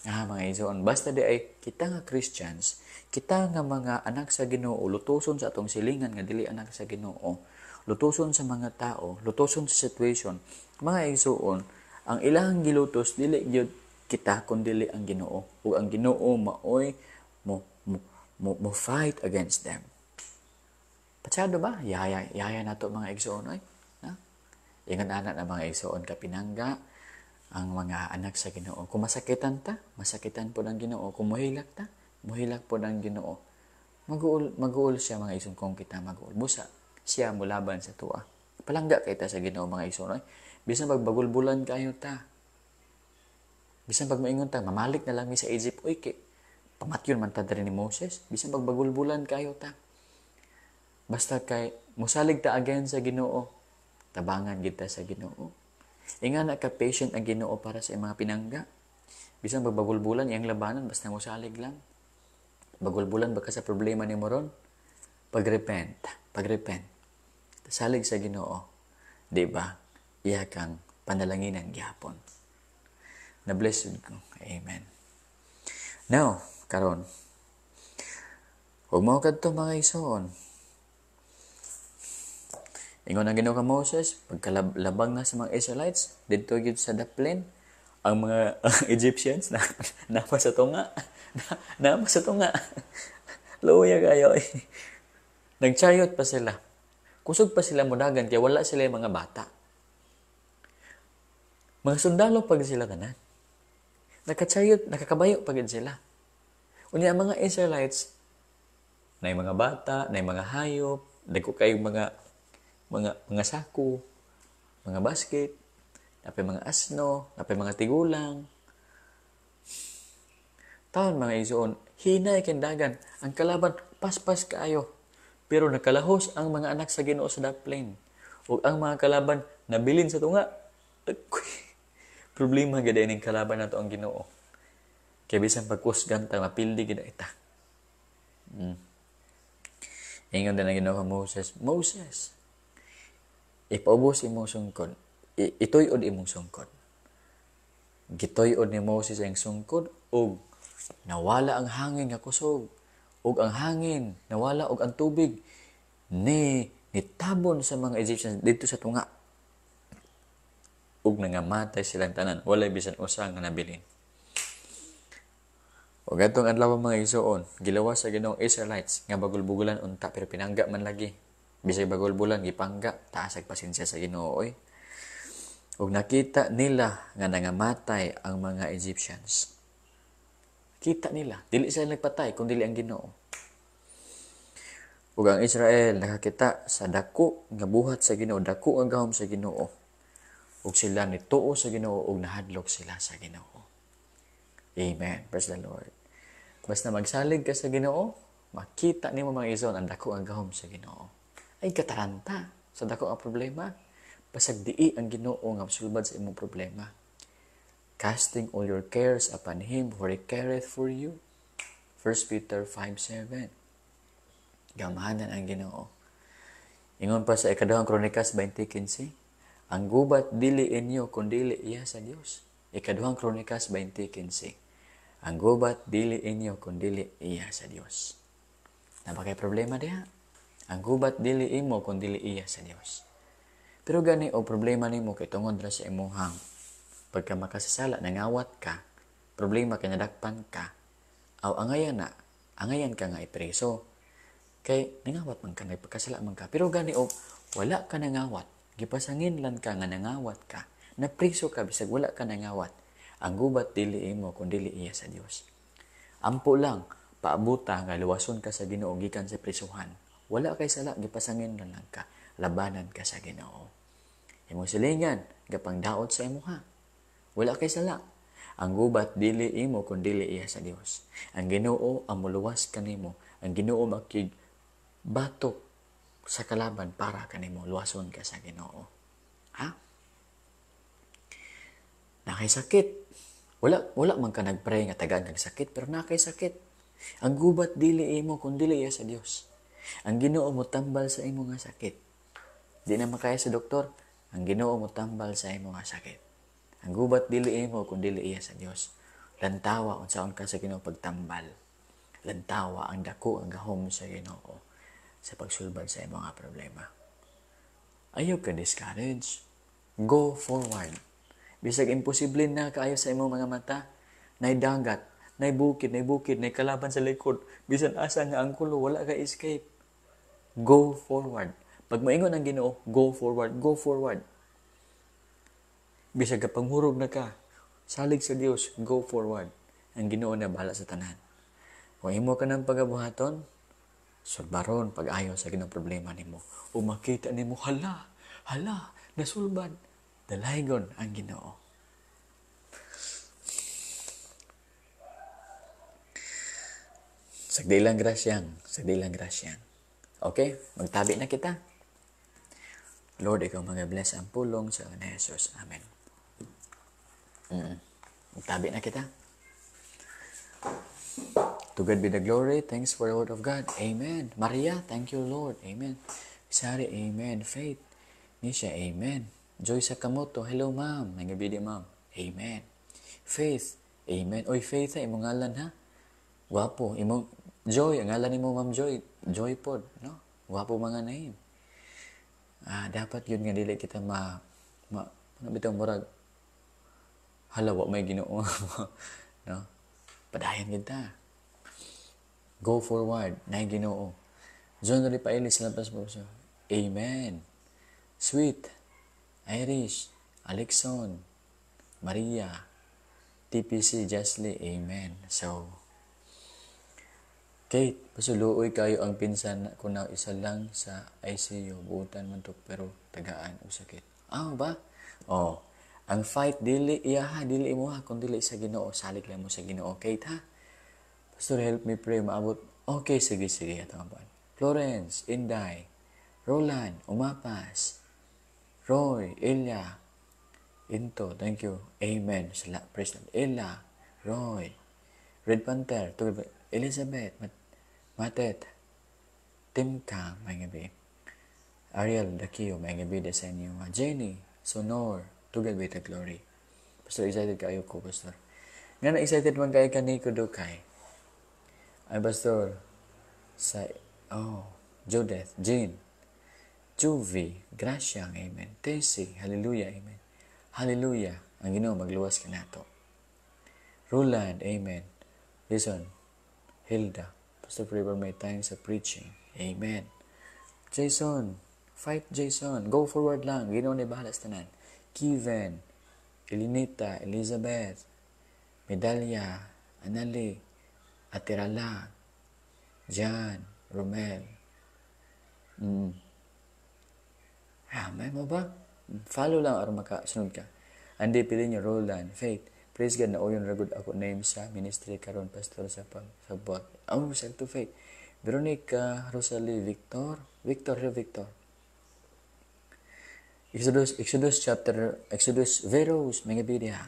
Ah, mga igsoon, basta di ay kita nga Christians, kita nga mga anak sa Ginoo, lutoson sa atong silingan nga dili anak sa Ginoo, lutoson sa mga tao, lutoson sa situation, mga igsoon, ang ilang gilutos dili gyud kita kun dili ang Ginoo. Ug ang Ginoo maoy mo fight against them. Patsado ba? Yaya, yaya nato, mga igsoon, oy. Ha? Ingon ana na, mga igsoon, kapinangga ang mga anak sa Ginoo. Kung masakitan ta, masakitan po ng Ginoo. Kung muhilak ta, muhilak po ng Ginoo. Maguol, maguol siya, mga igsoon, kung kita maguol. Busa, siya mulaban sa tuwa. Palangga kita sa Ginoo, mga igsoon. Oy. Bisan pagbagulbulan kayo ta. Bisan pag maingon ta, "Mamalik na lang mi sa Egypt, uy, kay pamatyon man ta diri ni Moses." Bisan pagbagulbulan kayo ta. Basta kay musalig ta again sa Ginoo, tabangan kita sa Ginoo. Ingana ka patient ang Ginoo para sa mga pinangga. Bisan pagbagulbulan iyang labanan, basta musalig lang. Bagulbulan ba ka sa problema ni moron? Pagrepent, pagrepent. Salig sa Ginoo, di ba? Iya kang panalanginan gihapon. Na-bless ko. Amen. Now, karon. Ug mao kadto, mga igsoon. Ingon ang Ginoo ka Moses, pagkalabang na sa mga Israelites, didto gyud sa daplin, ang mga Egyptians na napa sa tunga. Na, napa sa tunga. Luya kayo eh. Nagchariot pa sila. Kusog pa sila mudagan kay wala sila yung mga bata. Mga sundalo pag sila tanan. Nakachariot, nakakabayo pag sila. Unya ang mga Israelites, na mga bata, na mga hayop, dagko kay mga sako, mga basket, napay mga asno, napay mga tigulang. Taon, mga igsoon, hinay kindagan, ang kalaban paspas kaayo. Pero nakalahos ang mga anak sa Ginoo sa daplin. Ug ang mga kalaban nabilin sa tunga. Problema gid ning kalaban nato ang Ginoo. Kay bisan pagkusgan ta, mapildi gid ita. Ingon din ang Ginoo ka Moses, "Moses, ipaubos imong sungkod. Ituy-od imong sungkod." Gituy-od ni Moses ang sungkod ug nawala ang hangin nga kusog, ug ang hangin nawala ug ang tubig ni nitabon sa mga Egyptians dito sa tunga. Ug nangamatay silang tanan, walay bisan usa nga nabilin. Ug atong adlaw, mga igsoon, gilawas sa Ginoong Israelites nga bagulbugulan unta, pero pinangga man lagi. Bisag bagulbulan, gipangga, taas ag pasensya sa Ginoo oy. Ug nakita nila nga nangamatay ang mga Egyptians. Kita nila, dili sila nagpatay kung dili ang Ginoo. Ug ang Israel nakakita sa dako nga buhat sa Ginoo, dako ang gahom sa Ginoo. Ug sila nituo sa Ginoo ug nahadlok sila sa Ginoo. Amen. Praise the Lord. Basta magsalig ka sa Ginoo, makita nimo, mga igsoon, ang dako ang gahom sa Ginoo. Ay kataranta sa dako ang problema. Basag dii ang Ginoo nga sulbad sa imong problema. Casting all your cares upon Him, for He careth for you. 1 Peter 5:7. Gamhanan ang Ginoo. Ingon pa sa Ikaduhang Kronikas 20:15, ang gubat dili inyo kun dili iya sa Dios. Ikaduhang Kronikas 20:15. Ang gubat dili inyo kun dili iya sa Dios. Naa ba kay problema diha? Ang gubat dili imo kun dili iya sa Dios. Pero gani o problema nimo kay tungod ra sa imuhang pagka makasasala, nangawat ka, problema kay nadakpan ka, aw angayan na, angayan ka nga ipreso. Kay nangawat man ka, nagpakasala man ka. Pero gani o wala ka nangawat, gipasangin lang ka nga nangawat ka, napriso ka bisag wala ka nangawat. Ang gubat dili imo kun dili iya sa Dios. Ampo lang, paabuta nga luwason ka sa Ginoo gikan sa prisuhan. Wala kay sala, gipasangin lang lang ka, labanan ka sa Ginoo. Imong silingan, gapang daot sa imuha. Wala kay sala. Ang gubat dili imo kun dili iya sa Dios. Ang Ginoo ang muluwas kanimo. Ang Ginoo makig batok Sa kalaban para kanimo, luwason ka sa Ginoo. Ha? Nakay sakit. Wala man ka nagpray nga tagaan kag sakit, pero nakay sakit. Ang gubat dili imo kun dili iya sa Dios. Ang Ginoo mo tambal sa imo nga sakit. Di na makaya sa doktor, ang Ginoo mo tambal sa imo nga sakit. Ang gubat dili imo kun dili iya sa Dios. Lantawa unsaon ka sa Ginoo pagtambal. Lantawa ang dako ang gahom sa Ginoo sa pagsulbad sa imong mga problema. Ayaw ka discourage. Go forward. Bisag imposible na kaayo sa imong mga mata, nay dagat, nay bukid, nay bukid, nay kalaban sa likod, bisan asa nga angkulo, wala ka escape. Go forward. Pag moingon ang Ginoo, go forward, go forward. Bisag ka panghurog na ka, salig sa Dios, go forward. Ang Ginoo na bahala sa tanan. Kung imo ka ng pagabuhaton, sulbaron pag-ayo sa Ginoo problema nimo. O makita nimo, hala, hala, nasulbad. Dalaygon ang Ginoo. Sagdilang grasyang, sagdilang grasyang. Okay, magtabi na kita. Lord, ikaw mga bless ang pulong sa ngalan ni Jesus. Amen. Magtabi na kita. To God be the glory. Thanks for the word of God. Amen. Maria, thank you, Lord. Amen. Sari, amen. Faith, Nisha, amen. Joy Sakamoto, hello, ma'am. May gabi di, ma'am. Amen. Faith, amen. Oy, Faith, ha, imong ngalan, ha? Gwapo. Imong Joy, ang ngalan nimo, Ma'am Joy. Joy pod, no? Gwapo mga name. Dapat yun nga dili kita ma ano bitaw murag hala wa may Ginoo, no? Padayon kita. Go forward, nay Ginoo. John Ripailis, lampas po siya. Amen. Sweet, Irish, Alexon, Maria, TPC, Jasly, amen. So, Kate, pasuluoy kayo ang pinsan ko na isa lang sa ICU, buutan man to pero tagaan og sakit. Ah, ba? Oh, ang fight dili iya ha, dili imo ha, kung dili sa Ginoo, salig lang mo sa Ginoo. Kate ha. Pastor, help me pray maabot. Okay, sige sige ato ang. Florence, Inday, Roland, Umapas, Roy, Elia, Into, thank you. Amen. Sala, praise the Lord. Ella, Roy, Red Panther, Elizabeth, Matet, Timka, may gabi. Ariel, Dakio, may gabi de sa inyo. Jenny, Sonor, to God be the glory. Pastor, excited kayo ko, Pastor. Nga na excited man kayo ka ni Kudukay. Ay, Pastor, sa, oh, Judith, Jean, Juvie, Gracia, amen. Tessie, hallelujah, amen. Hallelujah. Ang Ginoo magluwas ka nato. Roland, amen. Listen, Hilda, Pastor, pray for my time sa preaching. Amen. Jason, fight Jason. Go forward lang. Ginoo ni bahala sa tanan. Kevin, Elinita, Elizabeth, Medalya, Anali, Atirala, Jan, Romel. May mo ba? Follow lang aron makasunod ka. Andy Pilinyo, Roland, Faith. Praise God na uyon ragud ako name sa ministry karon, pastor sa pag sa buhat. Oh, sa to Faith. Veronica, Rosalie, Victor, Victor, hello Victor. Exodus, Exodus chapter, Exodus, Veros, mga bidya.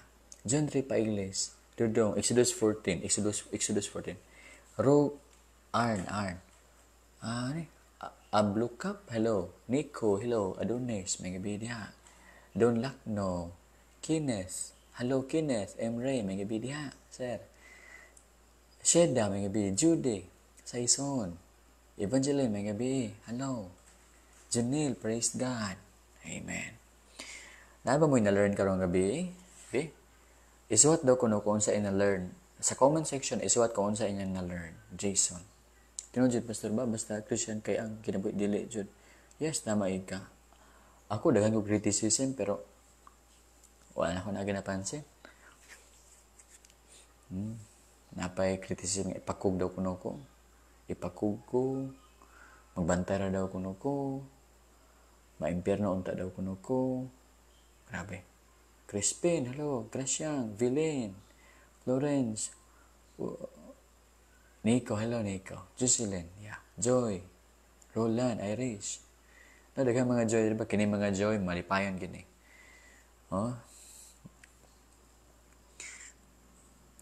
John 3 Paigles, Dudong, Exodus 14, Exodus, Exodus 14. Ro, Arn, Arn. Ah, ni? Ablukap, hello. Nico, hello. Adonis, mga bidya. Don Lacno, Kenneth, hello Kenneth. Emre, mga bidya, sir. Sheda, mga bidya. Judy, Saison, Evangeline, mga bidya. Hello. Janelle, praise God. Amen. Na ba mo na-learn karong gabi? Bi? Isuwat daw kuno kung unsa ina-learn. Sa comment section, isuwat kung unsa inyong na-learn. Jason. Tinuod jud, Pastor ba? Basta Christian kay ang kinabuhi dili jud. Yes, tama ka. Ako daghan ko criticism pero wala na ako na ginapansin. Napay criticism nga ipakug daw kuno ko. Ipakug ko. Magbantay ra daw kuno ko. Maimpyerno unta daw kuno ko. Grabe. Crispin, hello. Gracian, Villain, Florence, Nico, hello Nico. Jocelyn, yeah. Joy, Roland, Irish, No, daghan mga joy, di ba? Kini mga joy, malipayon gini. Oh?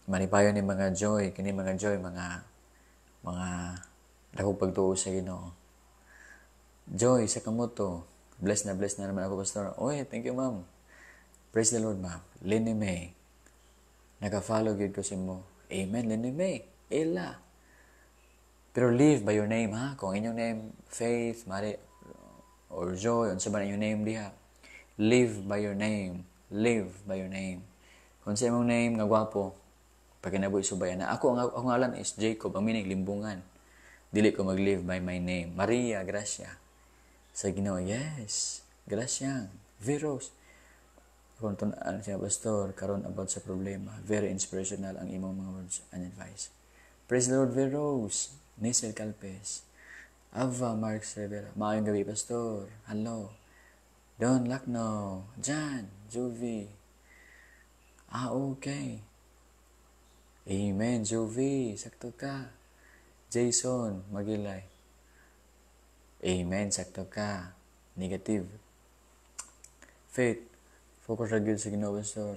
Malipayon ni mga joy, kini mga joy, mga dakong pagtuo sa Ginoo. Joy sa kamoto. Bless na naman ako, Pastor. Oy, thank you, ma'am. Praise the Lord, ma'am. Lenny May. Naka-follow gyud ko sa mo. Amen, Lenny May. Ella. Pero live by your name, ha? Kung inyong name, Faith, Mari, or Joy, unsa ba inyong name diha? Live by your name. Live by your name. Kung sa imong name nga gwapo, pagkinabuhi subayan na. Ako, ang akong ngalan is Jacob, ang meaning limbungan. Dili ko mag-live by my name. Maria, gracia. Sa Ginoo, yes. Gracia. Veros. Kung tun-an siya, Pastor, karon about sa problema. Very inspirational ang imong mga words and advice. Praise the Lord, Veros. Nisel Calpes. Ava Mark Rivera. Maayong gabi, Pastor. Hello. Don Lacno. Jan. Jovi. Ah, okay. Amen, Jovi. Sakto ka. Jason Magilay. Amen, sakto ka. Negative. Faith. Focus ra gyud sa Ginoo, Pastor.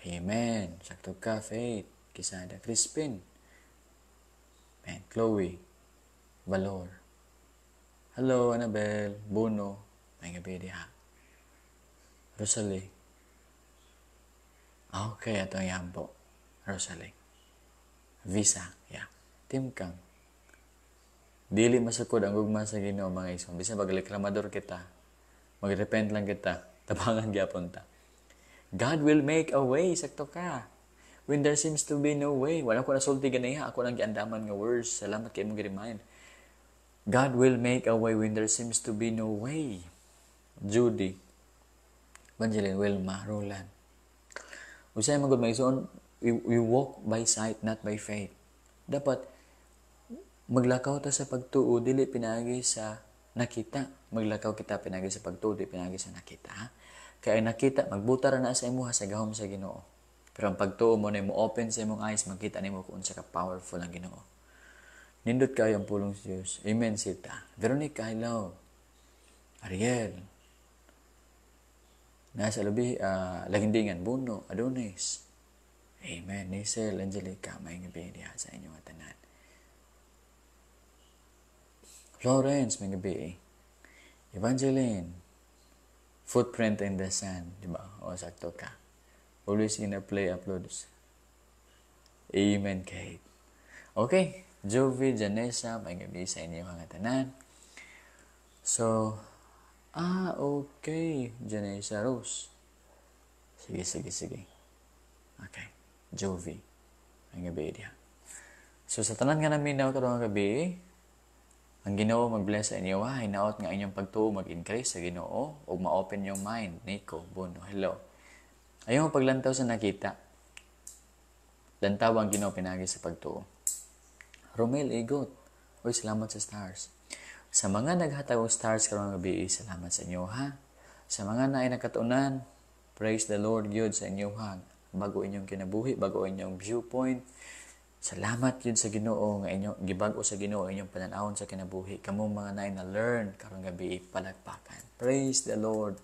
Amen. Sakto ka, Faith. Kisada. Crispin. Amen. Chloe. Valor. Hello, Annabel. Bono. May gabi diha. Rosalie. Okay, ato ang yampo. Rosalie. Visa. Yeah. Tim Kang. Dili masukod ang gugma sa Ginoo, mga igsoon. Bisan pagreklamador kita, magrepent lang kita, tabangan gyapon ta. God will make a way, sakto ka. When there seems to be no way. Wala ko nasulti ganiha, ako lang giandaman nga words. Salamat kay imong gi-remind. God will make a way when there seems to be no way. Judy, Evangeline, Wilma, Roland. Usay man gud, mga igsoon, we walk by sight, not by faith. Dapat maglakaw ta sa pagtuo, dili pinaagi sa nakita. Maglakaw kita pinaagi sa pagtuo, dili pinaagi sa nakita. Ha? Kaya nakita, magbuta ra na sa imuha sa gahom sa Ginoo. Pero ang pagtuo mo na mo open sa imong eyes, makita nimo kung unsa ka powerful ang Ginoo. Nindot kayo ang pulong sa Dios. Amen, Sita. Veronica, hello. Ariel. Nasa lubi, Lagindingan, Buno, Adonis. Amen. Nisel, Angelica, may gabi diha sa inyong tanan. Florence, may gabi. Evangeline, footprint in the sand, di ba? O, sakto ka. Always gonna play uploads. Amen, Kate. Okay, Jovi, Janessa, may gabi sa inyo mga tanan. So, okay, Janessa Rose. Sige, sige, sige. Okay, Jovi, may gabi diha. So, sa tanan nga naminaw karong gabi, ang Ginoo mag-bless sa inyo. Ha, hinaot nga inyong pagtuo mag-increase sa Ginoo ug ma-open yung mind. Nico, Bono, hello. Ayaw mo paglantaw sa nakita. Lantaw ang Ginoo pinagi sa pagtuo. Romel Igot. Uy, salamat sa stars. Sa mga naghatag og stars karong gabi, salamat sa inyo ha. Sa mga naay nakatunan, praise the Lord gyud sa inyo ha. Bago inyong kinabuhi, bago inyong viewpoint. Salamat gyud sa Ginoo nga inyo gibag-o sa Ginoo inyong pananawon sa kinabuhi. Kamo mga naay na learn karong gabi, palakpakan. Praise the Lord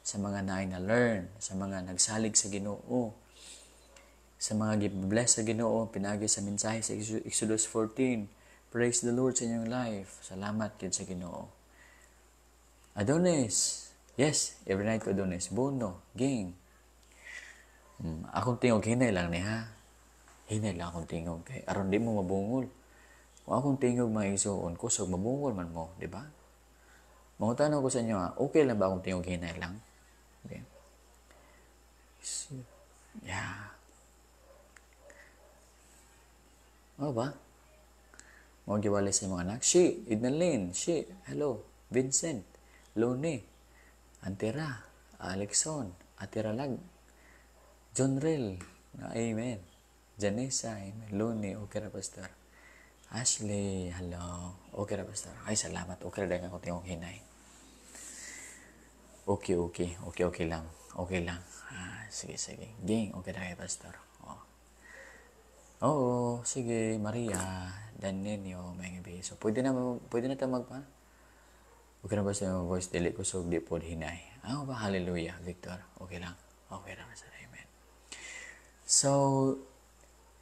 sa mga naay na learn, sa mga nagsalig sa Ginoo, sa mga gi-bless sa Ginoo pinagi sa mensahe sa Exodus 14. Praise the Lord sa inyong life. Salamat gyud sa Ginoo. Adonis. Yes, every night ko Adonis. Bono, gang. Akong tingog hinay lang ni ha. Hinay lang akong tingog kay aron di mo mabungol. Kung akong tingog mga igsoon, kusog mabungol man mo, di ba? Mangutana ko sa inyo ha, okay lang ba akong tingog hinay lang? Okay. Yeah. Oh ba? Mo giwali sa mga anak. She, Idnalyn, she, hello, Vincent, Lone, Antera, Alexon, Atiralag, John Rel, amen. Janessa, amen. Lone, okay ra, Pastor. Ashley, hello. Okay ra, Pastor. Ay, salamat. Okay ra dahil ako tingog hinay. Okay, okay. Okay, okay lang. Okay lang. Ah, sige, sige. Ging, okay ra kay Pastor. Oh. Oo, sige, Maria, Daninyo, may gabi. So, pwede na tayo magpa. Okay na ba sa imong voice? Dili kusog, di pod hinay. Ah, ba? Hallelujah, Victor. Okay lang. Okay lang sa amen. So,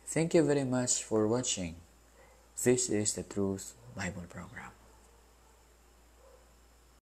thank you very much for watching. This is the Truth Bible Program.